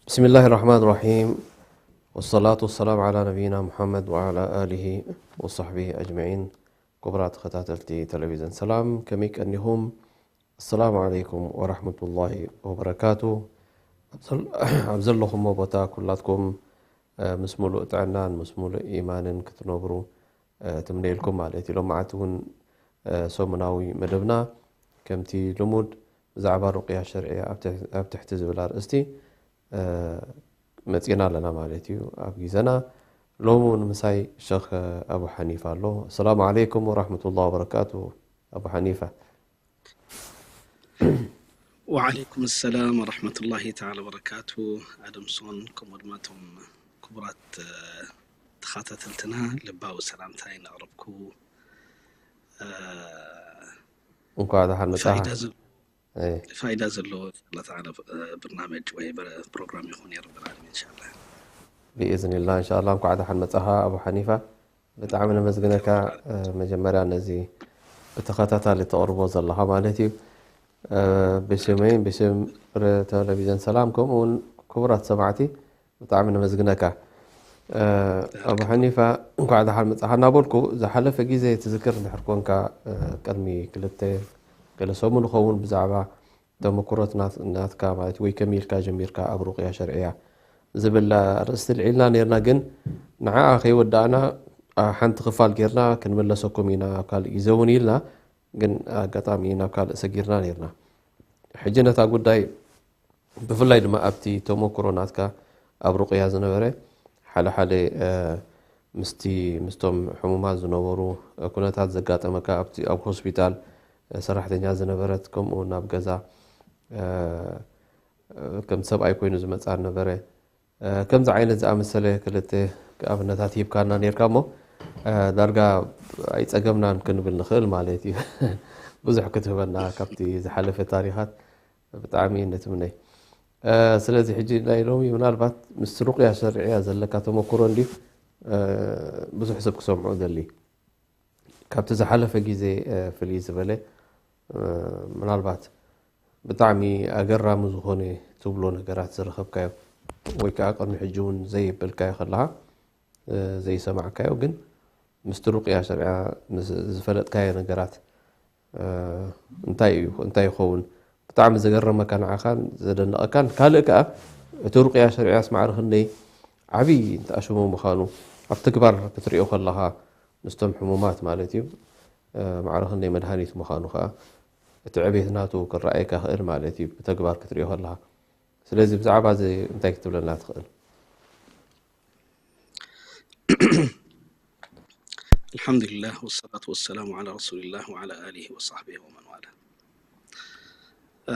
ብስሚላሂ ራሕማን ራሒም። ወሰላቱ ወሰላም ዓላ ነቢይና ሙሓመድ ወዓላ ኣሊሂ ወሰሕቢሂ ኣጅመዒን። ክቡራት ተኸታተልቲ ቴሌቪዝን ሰላም፣ ከመይ ቀኒኹም? ኣሰላሙ ዓለይኩም ወራሕመቱላሂ ወበረካቱ። ኣብ ዘል-፣ ኣብ ዘለኹሞ ቦታ ኩላትኩም፣ እ፣ ምስ ሙሉእ ጥዕናን ምስ ሙሉእ ኢማንን ክትነብሩ፣ እ፣ ትምነየልኩም ማለት እዩ። ሎማዓንቲ እውን፣ እ፣ ሰሙናዊ መደብና ከምቲ ልሙድ ብዛዕባ ሩቅያ ሸርዕያ ኣብ ትሕ-፣ ኣብ ትሕቲ ዝብል ኣርእስቲ፣ እ፣ መጺና ኣለና ማለት እዩ። ኣብ ግዜና ሎሚ እውን ምሳይ ሸኽ ኣቡ ሓኒፋ ኣሎ። ኣሰላሙ ዓለይኩም ወራሕመቱላሂ ወበረካቱ ኣቡ ሓኒፋ። ወዓለይኩም ሰላም ወረሕመቱላሂ ተዓላ ወበረካቱ። ኣደምሶን ከምኡ ድማ እቶም ክቡራት፣ እ፣ ተኸታተልትና ልባዊ ሰላምታይ እናቕረብኩ፣ እ፣ እንኳዕ ደሓን መጻኻ። ፋይዳ ዘ-፣ እይ። ፋይዳ ዘለዎ ኢንሻላህ ተዓላ፣ እ፣ ብርናመጅ ወይ በ-፣ ፕሮግራም ይኹን የረብል ዓለሚን ኢንሻላህ። ብኢዝኒላህ እንሻላ። እንኳዕ ደሓን መጻኻ ኣቡ ሓኒፋ። ብጣዕሚ ነመስግነካ፣ እ፣ መጀመርያ ነዚ ብተኸታታሊ ተቕርቦ ዘለኻ ማለት እዩ። እ፣ ብሽመይን ብሽም ረ-፣ ቴሌቪዝን ሰላም ከምኡ እውን ክቡራት ሰማዕቲ ብጣዕሚ ነመስግነካ። እ፣ ኣቡ ሓኒፋ እንኳዕ ደሓን መጻኻ እናበልኩ ዝሓለፈ ግዜ ትዝክር እንድሕር ኮንካ፣ እ፣ ቅድሚ ክልተ ገለ ሰሙን ይኸውን ብዛዕባ ተመኩሮት ናት-፣ ናትካ ማለት ወይ ከመይ ኢልካ ጀሚርካ ኣብ ሩቅያ ሸርዕያ ዝብል ኣርእስቲ ልዒልና ነይርና፣ ግን ንዓኣ ከይወዳእና፣ ኣ፣ ሓንቲ ክፋል ጌርና ክንምለሰኩም ኢና ኣብ ካልእ ግዜ እውን ኢልና፣ ግን ኣጋጣሚ ናብ ካልእ ሰጊርና ነይርና። ሕጂ ነታ ጉዳይ ብፍላይ ድማ ኣብቲ ተመኩሮ ናትካ ኣብ ሩቅያ ዝነበረ ሓደ ሓደ፣ እ፣ ምስቲ፣ ምስቶም ሕሙማት ዝነበሩ፣ እ፣ ኩነታት ዘጋጠመካ ኣብቲ፣ ኣብ ሆስፒታል፣ እ፣ ሰራሕተኛ ዝነበረት፣ ከምኡ እውን ኣብ ገዛ፣ እ፣ እ፣ ከም ሰብኣይ ኮይኑ ዝመጽኣ ነበረ። እ፣ ከምዚ ዓይነት ዝኣመሰለ ክልተ ኣብነታት ሂብካና ነይርካ እሞ፣ እ፣ ዳርጋ ኣይጸገምናን ክንብል ንኽእል ማለት እዩ። ብዙሕ ክትህበና ካብቲ ዝሓለፈ ታሪኻት ብጣዕሚ እየ ነትምነይ። እ፣ ስለዚ ሕጂ ናይ ሎሚ ምናልባት ምስ ሩቅያ ሸርዕያ ዘለካ ተመኩሮ እንድዩ፣ እ፣ ብዙሕ ሰብ ክሰምዖ ዘሊ። ካብቲ ዝሓለፈ ግዜ፣ እ፣ ፍልይ ዝበለ፣ እ፣ ምናልባት ብጣዕሚ ኣገራሚ ዝኾነ ትብሎ ነገራት ዝረኸብካዮ ወይ ከዓ ቅድሚ ሕጂ እውን ዘየበልካዮ ከለኻ፣ እ፣ ዘይሰማዕካዮ ግን ምስቲ ሩቅያ ሸርዕያ ምስ ዝፈለጥካዮ ነገራት፣ እ፣ እንታይ እዩ፣ እንታይ ይኸውን? ብጣዕሚ ዘገረመካ ንዓኻን ዘደነቐካን ካልእ ከዓ እቲ ሩቅያ ሸርዕያስ ማዕረ ክንደይ ዓብዪ እንተኣሽሙ ምዃኑ ኣብ ተግባር ክትሪኦ ከለኻ ምስቶም ሕሙማት ማለት እዩ፣ እ፣ ማዕረ ክንደይ መድሃኒት ምዃኑ ከዓ እቲ ዕቤት ናቱ ክረኣየካ ክእል ማለት እዩ ብተግባር ክትሪኦ ከለኻ። ስለዚ ብዛዕባ እዚ እንታይ ክትብለና ትኽእል? ኣልሓምዱሊላህ ወሰላቱ ወሰላሙ ዓላ ረሱሊላህ ወዓላ ኣሊሂ ወሳሕቢሂ ወመን ዋላ። እ፣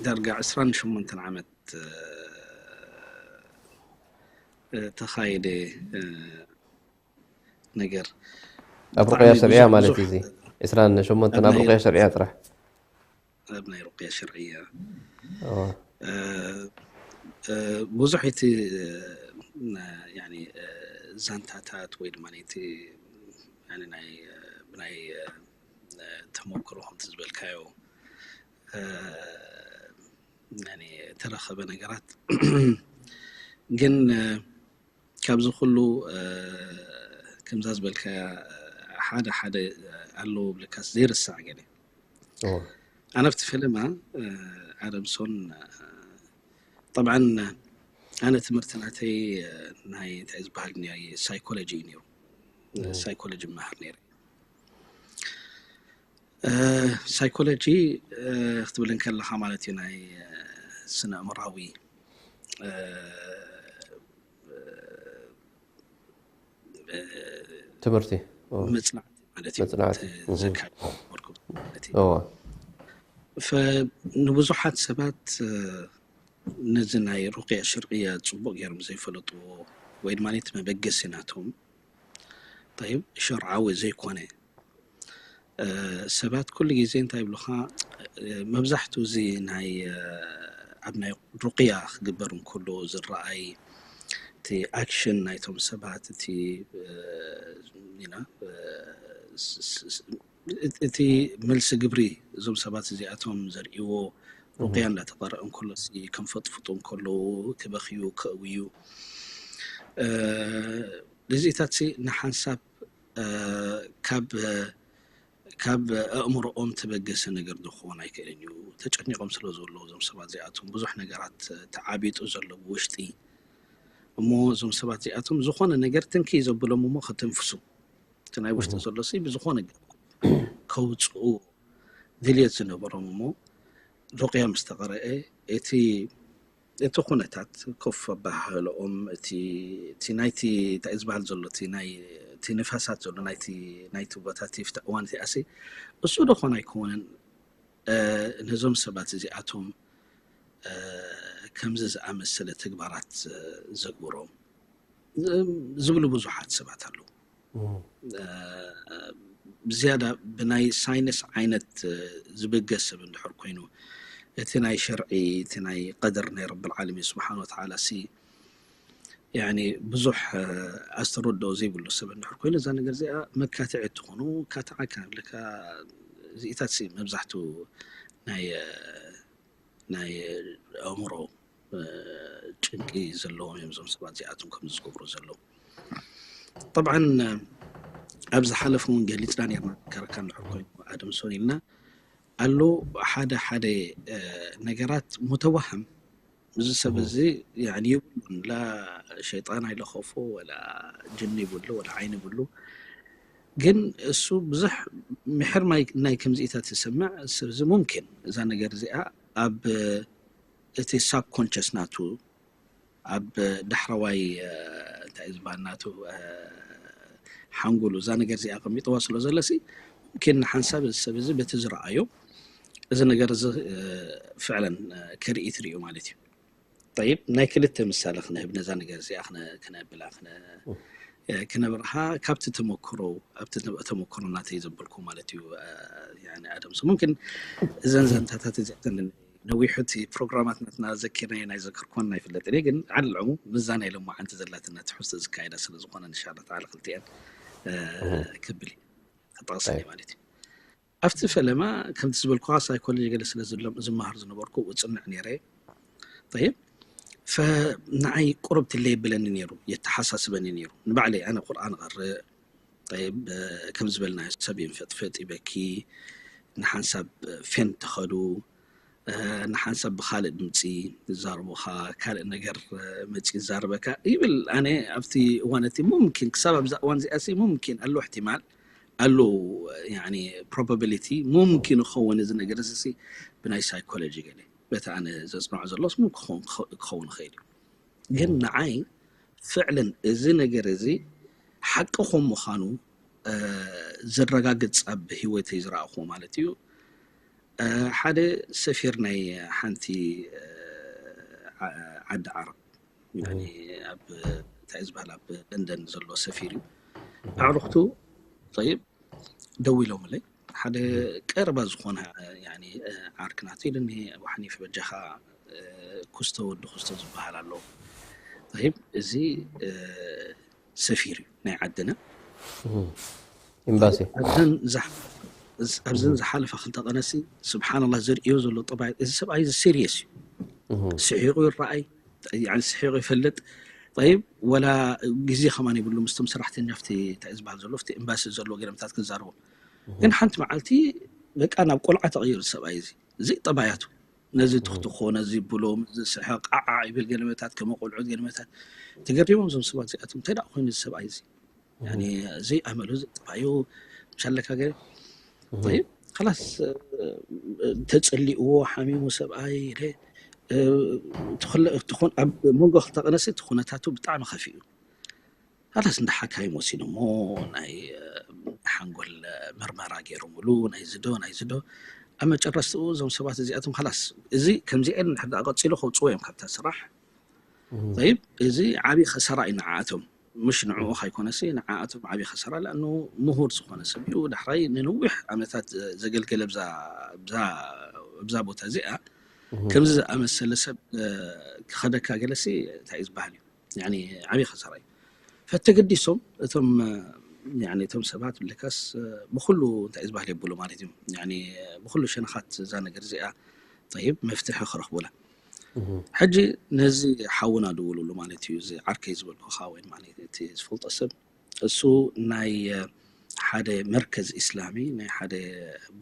ዳርጋ ዕስራን ሸሞንተን ዓመት፣ እ፣ እ፣ ተኻየደ፣ እ፣ ነገር ኣብ ብጣዕሚ ሩቅያ ሸርዕያ ብዙሕ ማለት ብዙሕ እዩ እዚ ዕስራን ሸሞንተን ኣብ ኣብ ናይ ሩቅያ ሸርዕያ ጥራሕ። ኣብ ናይ ሩቅያ ሸርዕያ እዎ። እ፣ እ፣ ብዙሕ እቲ፣ እ፣ ና-፣ ያኒ፣ እ፣ ዛንታታት ወይ ድማ እቲ፣ ያኒ፣ ናይ፣ እ፣ ብናይ፣ እ፣ እ፣ ተመክሮ ከምቲ ዝበልካዮ፣ እ፣ ያኒ፣ ተረኸበ ነገራት ግን፣ እ፣ ካብዚ ኩሉ፣ እ፣ ከምዛ ዝበልካያ፣ እ፣ ሓደ ሓደ ኣለዎ ብለካስ ዘይርሳዕ ገለ። እዎ። ኣነ ኣብቲ ፈለማ፣ እ፣ ኣደምሶን፣ እ፣ ጠብዓን ኣነ ትምህርቲ ናተይ፣ እ፣ ናይ እንታይ ዝበሃል ናይ ሳይኮሎጂ እዩ ነይሩ። እዎ። ሳይኮሎጂ መሃር ነይረ። እ፣ ሳይኮሎጂ፣ እ፣ ክትብል እንከለኻ ማለት እዩ ናይ፣ እ፣ ስነ ኣእምራዊ፣ እ፣ እ፣ ትምህርቲ መፅናዕቲ ማለት እዩ ዘካየድኩ ማለት እዩ። ንብዙሓት ሰባት ነዚ ናይ ሩቅያ ሸርዕያ ፅቡቅ ገይሮም ዘይፈለጥዎ ወይ ድማ እቲ መበገሲ ናቶም ሸርዓዊ ዘይኮነ ሰባት ኩሉ ግዜ እንታይ ይብሉኻ? መብዛሕትኡ እዚ ናይ ኣብ ናይ ሩቅያ ክግበር እንከሎ ዝረኣይ እቲ ኣክሽን ናይቶም ሰባት እቲ እቲ መልሲ ግብሪ እዞም ሰባት እዚኣቶም ዘርእዎ ሩቅያ እንዳተቀረአ እንከሎ ከንፈጥፍጡ እንከለዉ ክበኽዩ ከእውዩ እዚኢታት ንሓንሳብ ካብ ካብ ኣእምሮኦም ተበገሰ ነገር ዝኸውን ኣይክእልን እዩ። ተጨኒቆም ስለ ዘለዉ እዞም ሰባት እዚኣቶም ብዙሕ ነገራት ተዓቢጡ ዘሎ ብውሽጢ እሞ እዞም ሰባት እዚኣቶም ዝኾነ ነገር ትንክይ ዘብሎም እሞ ከተንፍሱ እቲ ናይ ውሽጢ ዘሎ ሲ ብዝኾነ ከውፅኡ ድልየት ዝነበሮም እሞ ሩቅያ ምስ ተቐረአ እቲ እቲ ኩነታት ኮፍ ኣበሃህልኦም እቲ እቲ ናይቲ እንታይ ዝበሃል ዘሎ እቲ ናይ እቲ ንፋሳት ዘሎ ናይቲ ናይቲ ቦታ እቲ ፍቲ እዋን እቲኣሲ እሱ ዶ ኾን ኣይኮነን ነዞም ሰባት እዚኣቶም ከምዚ ዝኣመሰለ ተግባራት ዘግብሮም ዝብሉ ብዙሓት ሰባት ኣለዉ። ብዝያዳ ብናይ ሳይንስ ዓይነት ዝብገስ ሰብ እንድሕር ኮይኑ እቲ ናይ ሸርዒ እቲ ናይ ቀደር ናይ ረብል ዓለሚን ስብሓን ወተዓላ ሲ ያኒ ብዙሕ ኣስተረድኦ ዘይብሉ ሰብ እንድሕር ኮይኑ እዛ ነገር እዚኣ መካትዒ ትኾኑ ካትዓ ክነብለካ እዚኢታት ሲ መብዛሕትኡ ናይ ናይ ኣእምሮ ጭንቂ ዘለዎም እዮም እዞም ሰባት እዚኣቶም ከም ዝገብሩ ዘለዉ። ጠብዓን ኣብ ዝሓለፈ እውን ገሊፅና ነርና ከረካ እንድሕር ኮይኑ ኣደምሶን ኢልና ኣሎ ሓደ ሓደ ነገራት ሙተዋህም እዚ ሰብ እዚ ይብሉን ላ ሸይጣን ኣይለኸፎ ወላ ጅን ይብሉ ወላ ዓይን ይብሉ ግን እሱ ብዙሕ ምሕር ናይ ከምዚኢታት ዝሰምዕ ሰብ እዚ ሙምኪን እዛ ነገር እዚኣ ኣብ እቲ ሳብ ኮንሸስ ናቱ ኣብ ዳሕረዋይ እንታይ ዝበሃል ናቱ ሓንጎሉ እዛ ነገር እዚኣ ኣቐሚጥዋ ስለ ዘሎ ሲ ሙምኪን ንሓንሳብ እዚ ሰብ እዚ በቲ ዝረኣዮ እዚ ነገር እዚ ፍዕለን ክርኢ ትርእዩ ማለት እዩ። ጠይብ ናይ ክልተ ምሳሌ ክነህብ ነዛ ነገር እዚኣ ክነብላ ክነብርሃ ካብቲ ተመክሮ ኣብቲ ተመክሮ ናተይ ዘበልኩ ማለት እዩ። ኣደምሶ ሙምኪን እዘን ዘንታታት እዚኣተን ነዊሑ እቲ ፕሮግራማት ናትና ዘኪርናዮ ናይ ዘከርኮን ኣይፍለጥን እየ ግን ዓለል ዕሙም ምዛ ናይ ሎማዓንቲ ዘላትና ትሕዝቶ ዝካየዳ ስለ ዝኾነ ንሻላ ተዓለ ክልቲአን ክብል እዩ ክጠቕሰን እዩ ማለት እዩ። ኣብቲ ፈለማ ከምቲ ዝበልኩኻ ሳይኮሎጂ ገለ ስለ ዝመሃር ዝነበርኩ እፅንዕ ነይረ ይብ ንዓይ ቁርብ ትለ የብለኒ ነይሩ የተሓሳስበኒ ነይሩ ንባዕለይ ኣነ ቁርኣን ቐርእ ይብ ከም ዝበልናዮ ሰብ ይንፈጥፈጥ ይበኪ ንሓንሳብ ፌን ተኸዱ ንሓንሳብ ብካልእ ድምፂ ዝዛረቡኻ ካልእ ነገር መፂ ዝዛረበካ ይብል ኣነ ኣብቲ እዋን እቲ ሙምኪን ክሳብ ኣብዛ እዋን እዚኣ ሙምኪን ኣሎ እሕትማል ኣሎ probability ሙምኪን ይኸውን እዚ ነገር እዚ ብናይ ሳይኮሎጂ ገለ በቲ ኣነ ዘፅንዖ ዘሎስ ክኸውን ይኽእል እዩ ግን ንዓይ ፍዕልን እዚ ነገር እዚ ሓቂ ከም ምዃኑ ዘረጋግፅ ኣብ ህይወተይ ዝረኣኹዎ ማለት እዩ ሓደ ሰፊር ናይ ሓንቲ ዓዲ ዓረብ ኣብ እንታይ ዝበሃል ኣብ ለንደን ዘሎ ሰፊር እዩ ኣዕሩኽቱ ይብ ደው ኢሎምለይ ሓደ ቀረባ ዝኾነ ዓርክናት ኢሉኒ ዋሕኒፍ በጃኻ ኩስቶ ወዲ ኩስቶ ዝበሃል ኣሎ ይብ እዚ ሰፊር እዩ ናይ ዓድና ኤምባሲ ኣብዘን ዝሓለፋ ክልተ ቀነሲ ስብሓንላ ዘርእዮ ዘሎ ጠባይ እዚ ሰብኣይ እዚ serious እዩ ስሒቁ ይረኣይ ስሒቁ ይፈልጥ ይብ ወላ ግዜ ከማን ይብሉ ምስቶም ሰራሕተኛ ቲ እንታይ ዝበሃል ዘሎ ቲ ኤምባሲ ዘለዎ ገለመታት ክዛርቦ ግን ሓንቲ መዓልቲ በቃ ናብ ቆልዓ ተቐይሩ ሰብኣይ እዚ እዚ ጠባያቱ ነዚ ትኽትኾ ነዚ ብሎ ስሕቕ ዓዓ ይብል ገለመታት ከመ ቆልዑት ገለመታት ተገሪሞም እዞም ሰባት እዚኣቶም እንታይ ደኣ ኮይኑ እዚ ሰብኣይ እዚ ዘይኣመሉ ጠባዩ ምሻለካ ገ ላስ ተፅሊእዎ ሓሚሙ ሰብኣይ ትኾን ኣብ መንጎ ክልተ ቀነሲ እቲ ኩነታቱ ብጣዕሚ ከፊኡ ካላስ እንዳ ሓካይም ወሲዶሞ ናይ ሓንጎል ምርመራ ገይሮምሉ ናይ ዝዶ ናይ ዝዶ ኣብ መጨረስትኡ እዞም ሰባት እዚኣቶም ካላስ እዚ ከምዚአን ድሕር ደኣ ቀፂሉ ከውፅዎ እዮም ካብታ ስራሕ። ጠይብ፣ እዚ ዓብዪ ከሰራ እዩ ንዓኣቶም፣ ምሽ ንዕኡ ካይኮነሲ ንዓኣቶም ዓብዪ ከሰራ። ለኣኑ ምሁር ዝኾነ ሰብ እዩ፣ ዳሕራይ ንነዊሕ ዓመታት ዘገልገለ ብዛ ቦታ እዚኣ ከምዚ ዝኣመሰለ ሰብ ክኸደካ ገለሲ እንታይ እዩ ዝበሃል እዩ። ዓብዪ ከሰራ እዩ። ፈተገዲሶም እቶም እቶም ሰባት ብለካስ ብኩሉ እንታይ ዝበሃል የብሉ ማለት እዩ። ብኩሉ ሸነኻት እዛ ነገር እዚኣ ጠይብ መፍትሒ ክረኽቡላ። ሕጂ ነዚ ሓውና ድውሉሉ ማለት እዩ። እዚ ዓርከይ ዝበልኩኻ ወይ ማለት እቲ ዝፈልጦ ሰብ እሱ ናይ ሓደ መርከዝ ኢስላሚ ናይ ሓደ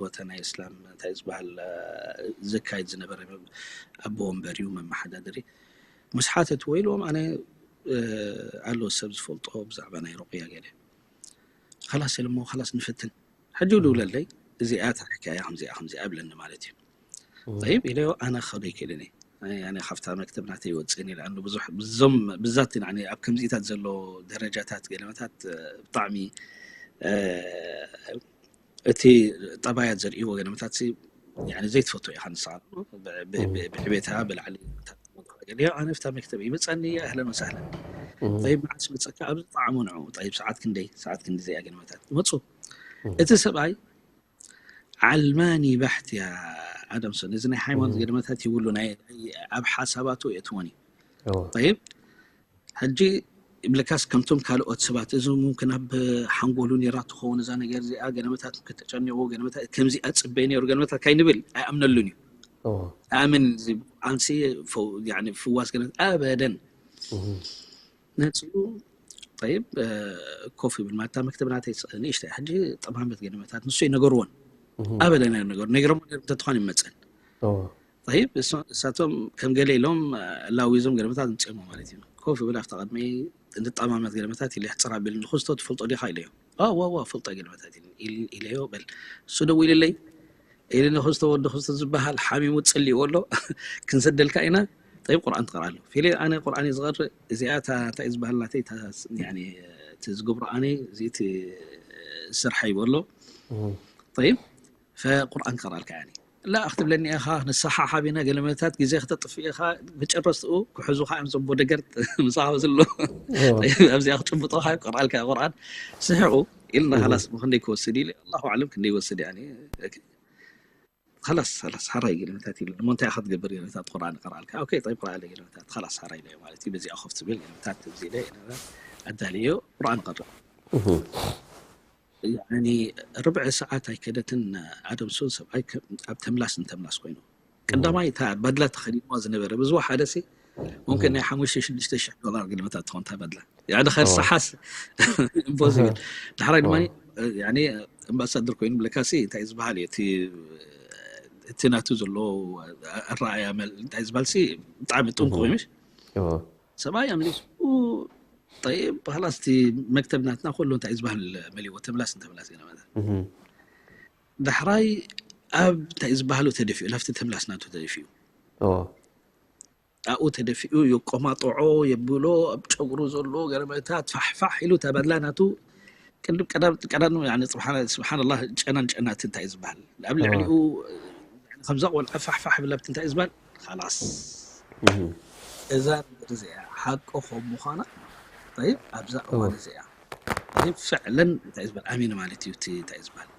ቦታ ናይ እስላም እንታይ ዝበሃል ዘካይድ ዝነበረ ኣቦ ወንበር እዩ መመሓዳደሪ። ምስ ሓተትዎ ኢልዎም ኣነ ኣሎ ሰብ ዝፈልጦ ብዛዕባ ናይ ሩቅያ ገለ። ከላስ ኢሎሞ ከላስ ንፍትን። ሕጂ ድውለለይ እዚኣ ታሪካ እያ ከምዚኣ ከምዚኣ እብለኒ ማለት እዩ። ጠይብ ኢለዮ ኣነ ክኸዶ ይክእልን እየ። ኣነ ካብታ መክተብ ናተይ ይወፅእን ኢለ ኣንዱ ብዙሕ ብዞም ብዛት ኣብ ከምዚታት ዘሎ ደረጃታት ገለመታት ብጣዕሚ እቲ ጠባያት ዘርእይዎ ገለመታት ዘይትፈቱ ኢኻ ንስኻ ብዕቤታ ብላዕሊ ኣነ ፍታ መክተብ ይመፀኒ ኣህለን ወሳህለን። ጠይብ መዓስ መፀካ ኣብዚ ጣዕሙ ንዑ። ጠይብ ሰዓት ክንደይ ሰዓት ክንዲ ዘይኣ ገለመታት መፁ። እቲ ሰብኣይ ዓልማኒ ባሕት እያ ኣደምሶን እዚ ናይ ሃይማኖት ገለመታት ይብሉ ናይ ኣብ ሓሳባቱ የእትወን እዩ። ጠይብ ሕጂ ይብለካስ ከምቶም ካልኦት ሰባት እዚ ሙምክን ኣብ ሓንጎሉ ነይራ ትኸውን እዛ ነገር እዚኣ ገለመታት ከተጨኒቑ ገለመታት ከምዚ ኣፅበይ ነይሩ ገለመታት ካይንብል ኣይኣምነሉን እዩ። ኣምን ኣንሲ ፍዋስ ገለመታት ኣበደን ነፂኡ ጠይብ ኮፍ ይብል ማታ መክተብ ናተይ ንእሽተይ ሕጂ ጠማመት ገለመታት ንሱ ይነገርዎን ኣበደን ኣይነገሩ ነግረሞ እንተትኾን ይመፀን። ጠይብ እሳቶም ከም ገለ ኢሎም ላዊዞም ገለመታት ምፅኦሞ ማለት እዩ። ኮፍ ይብል ኣብቲ ቅድሚ ንጠማመት ገለመታት ኢለ ሕፅር ኣቢል ንክስቶ ትፈልጦ ዲኻ ኢለዮ። ዋ ዋ ፍልጦ ገለመታት ኢለዮ በል እሱ ደው ኢልለይ ኢለ ንክስቶ ወዲ ክስቶ ዝበሃል ሓሚሙ ፅሊእዎ ኣሎ ክንሰደልካ ኢና። ጠይብ ቁርኣን ትቀርኣሉ ፊለ ኣነ ቁርኣን እዩ ዝቀርእ እዚኣ እንታይ ዝበሃል ናተይ እቲ ዝገብሮ ኣነ እዚ ስርሓ ይበሎ። ጠይብ ፈቁርኣን ክቀርኣልካ ያኒ ላ ክትብለኒ ኢኻ ንስሓሓብ ኢና ገለመታት ግዜ ክተጥፍእ ኢኻ መጨረስትኡ ክሕዙኻ እዮም ዘቦ ደገር ምሳኻ ዘሎ ኣብዚኣ ክጭብጦኻ እዮም ክቀርኣልካ ቁርኣን ስሕቁ ኢልና ካላስ ብክንደይ ክወስድ ኢለ ኣላሁ ኣዕለም ክንደይ ይወስድ ያኒ ካላስ ካላስ ሓራይ ገለመታት ኢሉ እሞ እንታይ ኢኻ ትገብር ገለመታት ቁርኣን ይቀርኣልካ ኦኬ ጠይብ ቁርኣን ገለመታት ካላስ ሓራይ ኢለ ማለት እዩ በዚኣ ኮፍ ትብል ገለመታት ኣብዚ ኢለ ኣዳልዮ ቁርኣን ቀርእ ርብዒ ሰዓት ኣይከደትን ኣደምሶን ሰብኣይ ኣብ ተምላስ ንተምላስ ኮይኑ ቀዳማይ እታ ባድላ ተኸዲንዋ ዝነበረ ብዝወሓደ ሲ ሙምክን ናይ ሓሙሽተ ሽዱሽተ ሽሕ ዶላር ግልመታት ትኾን እታ ባድላ ያዕኒ ከርሰሓስ ኢምፖሲብል ዳሕራይ ድማ ኣምባሳደር ኮይኑ ብለካሲ እንታይ ዝበሃል እዩ እቲ ናቱ ዘሎ ኣረኣያ እንታይ ዝበሃል ሲ ብጣዕሚ ጥንቁ ኮይኑሽ ሰብኣይ ኣምሊሱ ጠይብ ላስ እቲ መክተብ ናትና ኩሉ እንታይ ዝበሃል መሊዎ ተምላስ ንተምላስ ገለ ማለት ዳሕራይ ኣብ እንታይ ዝበሃሉ ተደፊኡ ናብቲ ተምላስ ናቱ ተደፊኡ ኣብኡ ተደፊኡ የቆማጥዖ የብሎ ኣብ ጨጉሩ ዘሎ ገረመታት ፋሕፋሕ ኢሉ ተበላ ናቱ ቅድም ቀዳም ቀዳም ስብሓንላ ጨናን ጨናት እንታይ ዝበሃል ኣብ ልዕሊኡ ከምዛ ቆልዓ ፋሕፋሕ ብላብቲ እንታይ ዝበሃል ካላስ እዛ ነገር እዚኣ ሓቂ ከም ምዃና ጠይብ ኣብዛ እዋን እዚኣ ጠይብ ፍዕለን እንታይ ዝበሃል ኣሚኑ ማለት እዩ እቲ እንታይ ዝበሃል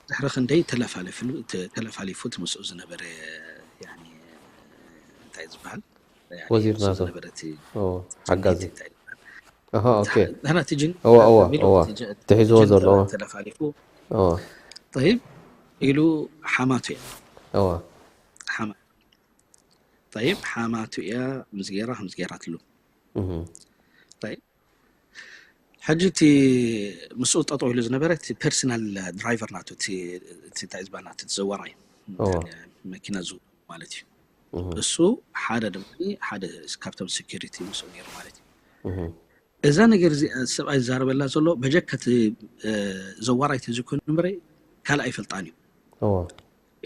ድሕሪ ክንደይ ተለፋሊፉ እቲ ምስኡ ዝነበረ እንታይ ዝበሃል ወዚር ናቶ ዝነበረ እቲ ሓጋዚ ንሕና እቲ ጅን እዋ እዋ እዋ ትሒዝዎ ዘሎ ተለፋሊፉ ጠይብ ኢሉ ሓማቱ እያ እዋ ጠይብ ሓማቱ እያ ምስ ጌራ ምስ ጌራትሉ ጠይብ ሕጂ እቲ ምስኡ ጠጠው ኢሉ ዝነበረ እቲ ፐርሰናል ድራይቨር ናቱ እቲ እንታይ ዝበሃል ናቱ ዘዋራይ መኪና ዝ ማለት እዩ እሱ ሓደ ድማ ሓደ ካብቶም ሴኩሪቲ ምስኡ ነይሩ ማለት እዩ እዛ ነገር እዚ ሰብኣይ ዝዛረበላ ዘሎ በጀካ እቲ ዘዋራይ ተዝኮኑ እምበረ ካልእ ኣይፈልጣን እዩ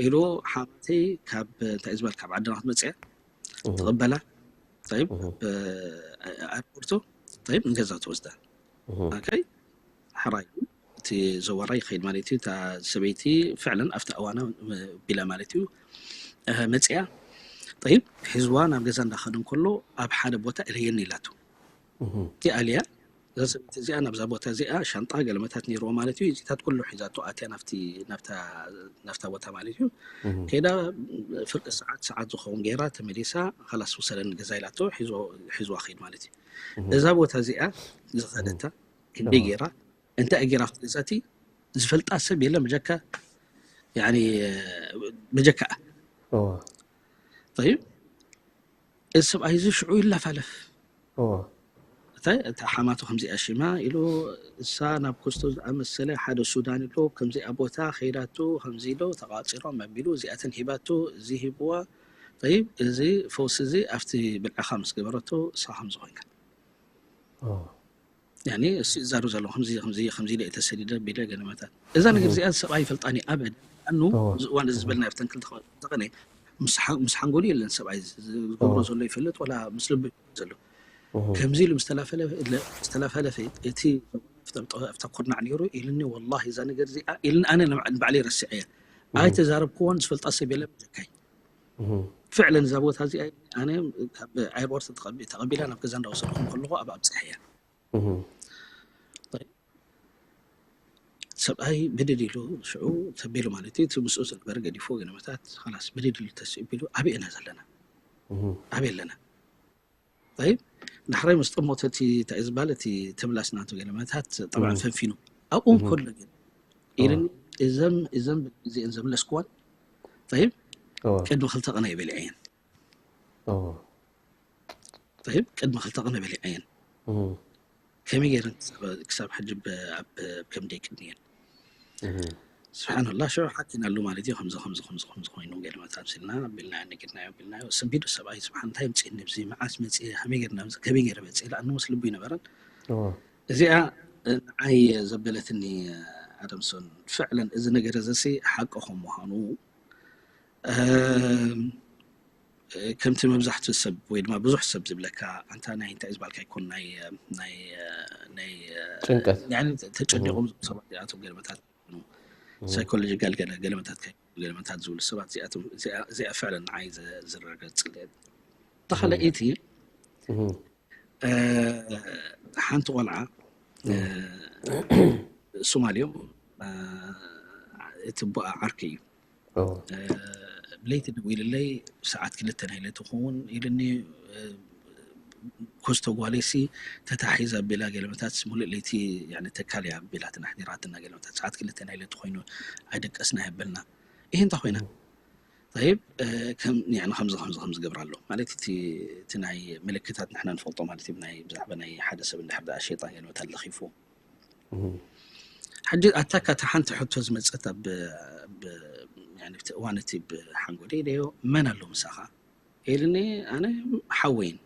ኢሉ ሓማተይ ካብ እንታይ ዝበሃል ካብ ዓድና ክትመፅያ ትቕበላ ኣርፖርቱ طيب ንገዛ ትወስዳ። ኦኬ፣ ሕራይ እቲ ዘዋራይ ይኸይድ ማለት እዩ። እታ ሰበይቲ ፍዕለን ኣብቲ ኣዋና ቢላ ማለት እዩ። መፅያ። طيب ሒዝዋ ናብ ገዛ እንዳኸደ እንከሎ ኣብ ሓደ ቦታ እለየኒ ኢላቱ። እዚኣ ኣልያ፣ እዛ ሰበይቲ እዚኣ ናብዛ ቦታ እዚኣ ሻንጣ ገለመታት ነይርዎ ማለት እዩ። እዚታት ኩሉ ሒዛቶ ኣትያ ናብታ ቦታ ማለት እዩ። ከይዳ ፍርቂ ሰዓት ሰዓት ዝኸውን ገይራ ተመሊሳ፣ ኻላስ ውሰደኒ ገዛ ኢላቶ፣ ሒዝዋ ኸይድ ማለት እዩ። እዛ ቦታ እዚኣ ዝኸደታ ክንደይ ገይራ፣ እንታይ ገይራ ኣብቲ ገዛቲ ዝፈልጣ ሰብ የለን በጀካ፣ ያኒ በጀካ። طيب እዚ ሰብኣይ እዚ ሽዑ ይላፋለፍ። እታ ሓማቱ ከምዚኣ ሽማ ኢሉ፣ እሳ ናብ ኮስቶ ዝኣመሰለ ሓደ ሱዳን ኣሎ፣ ከምዚኣ ቦታ ከይዳቶ ከምዚ ኢሎ ተቓፂሮም ኣቢሉ እዚኣተን ሂባቶ፣ እዚ ሂብዋ። طيب እዚ ፈውሲ እዚ ኣብቲ ብልዕኻ ምስ ገበረቶ እሳ ከምዚ ኮይንካ። ያኒ እሱ ይዛረብ ዘሎ ከምዚ ከምዚ ከምዚ ኢለ ተሰዲደ ቢለ ገለመታት። እዛ ነገር እዚኣ ሰብኣይ ይፈልጣኒ ኣበድ ኣኑ እዚ እዋን እዚ ዝበልና ኣብተን ክልተ ተቐነ ምስ ሓንጎሉ የለን ሰብኣይ ዝገብሮ ዘሎ ይፈልጥ ወላ ምስ ልቡ ዘሎ ከምዚ ኢሉ ምስተላፈለፈ እቲ ኣብታ ኩርናዕ ነይሩ ኢልኒ። ወላሂ እዛ ነገር እዚኣ ኢልኒ። ኣነ ንባዕለይ ረሲዐ እያ ኣይተዛረብክዎን ዝፈልጣ ሰብ የለን በጀካይ። ፍዕለን እዛ ቦታ እዚኣ ኣነ ካብ ኤርፖርት ተቐቢላ ናብ ገዛ እንዳወሰድኩም ከለኹ ኣብ ኣብፅሐ እያ። ሰብኣይ ብድድ ኢሉ ሽዑ ተቢሉ ማለት እዩ። እቲ ምስኡ ዝነበረ ገዲፎ ገለመታት ላስ ብድድ ኢሉ ተስቢሉ ኣበይ ኢና ዘለና? ኣበይ ኣለና? طيب ዳሕራይ ምስ ጠሞተ እቲ እንታይ ዝበሃል እቲ ተብላስ ናቱ ገለመታት ጠብዓ ፈንፊኑ ኣብኡ እንከሎ ግን ኢልኒ እዘም እዘም እዚአን ዘምለስክዋን طيب ቅድሚ ክልተ ቀን ኣይበሊዐየን። طيب ቅድሚ ክልተ ቀን በሊዐየን። ከመይ ገይረን ክሳብ ሕጂ ኣብ ከምደይ ቅድንየን። ስብሓንላ ሽዑ ሓኪናሉ ማለት እዩ። ከምዚ ከምዚ ከምዚ ከምዚ ኮይኑ ገለመታት ኣምሲልና ኣቢልና ነጊርናዮ ኣቢልናዮ ሰቢዱ ሰብኣይ ስብሓን እንታይ ምፅእኒ ብዚ መዓስ መፅእ ከመይ ገይርና ከመይ ገይረ መፅእ ኢላ ኣነ ምስ ልቡ ይነበረን። እዚኣ ንዓይ ዘበለትኒ ኣደምሶን ፍዕለን እዚ ነገር እዚ ሓቂ ከም ምዃኑ ከምቲ መብዛሕትኡ ሰብ ወይ ድማ ብዙሕ ሰብ ዝብለካ ኣንታ ናይ እንታይ ዝበልካ ይኮን ናይ ናይ ናይ ጭንቀት ተጨኒቆም ሰባት እዚኣቶም ገለመታት ሳይኮሎጂካል ገለመታት ገለመታት ዝብሉ ሰባት እዚኣቶም እዚኣ ፍዕለን ንዓይ ዝረጋግፅለ ተኻለኢቲ ሓንቲ ቆልዓ ሶማል እዮም። እቲ ቦኣ ዓርኪ እዩ። ለይቲ ደው ኢልለይ ሰዓት ክልተ ናይ ለይቲ ክኸውን ኢልኒ። ኮስቶ ጓለይሲ ተታሒዛ ቢላ ገለመታት ሙሉእ ለይቲ ተካልያ ቢላትና ኣሕዲራትና ገለመታት ሰዓት ክልተ ናይ ለይቲ ኮይኑ ኣይደቀስና የበልና። ይህ እንታይ ኮይና طيب ከምዚ ከምዚ ከምዚ ገብር ኣሎ ማለት እቲ ናይ ምልክታት ንሕና ንፈልጦ ማለት እዩ። ብዛዕባ ናይ ሓደ ሰብ እንድሕር ሸይጣን ገለመታት ለኺፉ ሕጂ ኣታ ካታ ሓንቲ ሕቶ ዝመፀት ኣብ እዋን እቲ ብሓንጎል ኢለዮ መን ኣሎ ምሳኻ ኢልኒ። ኣነ ሓወይን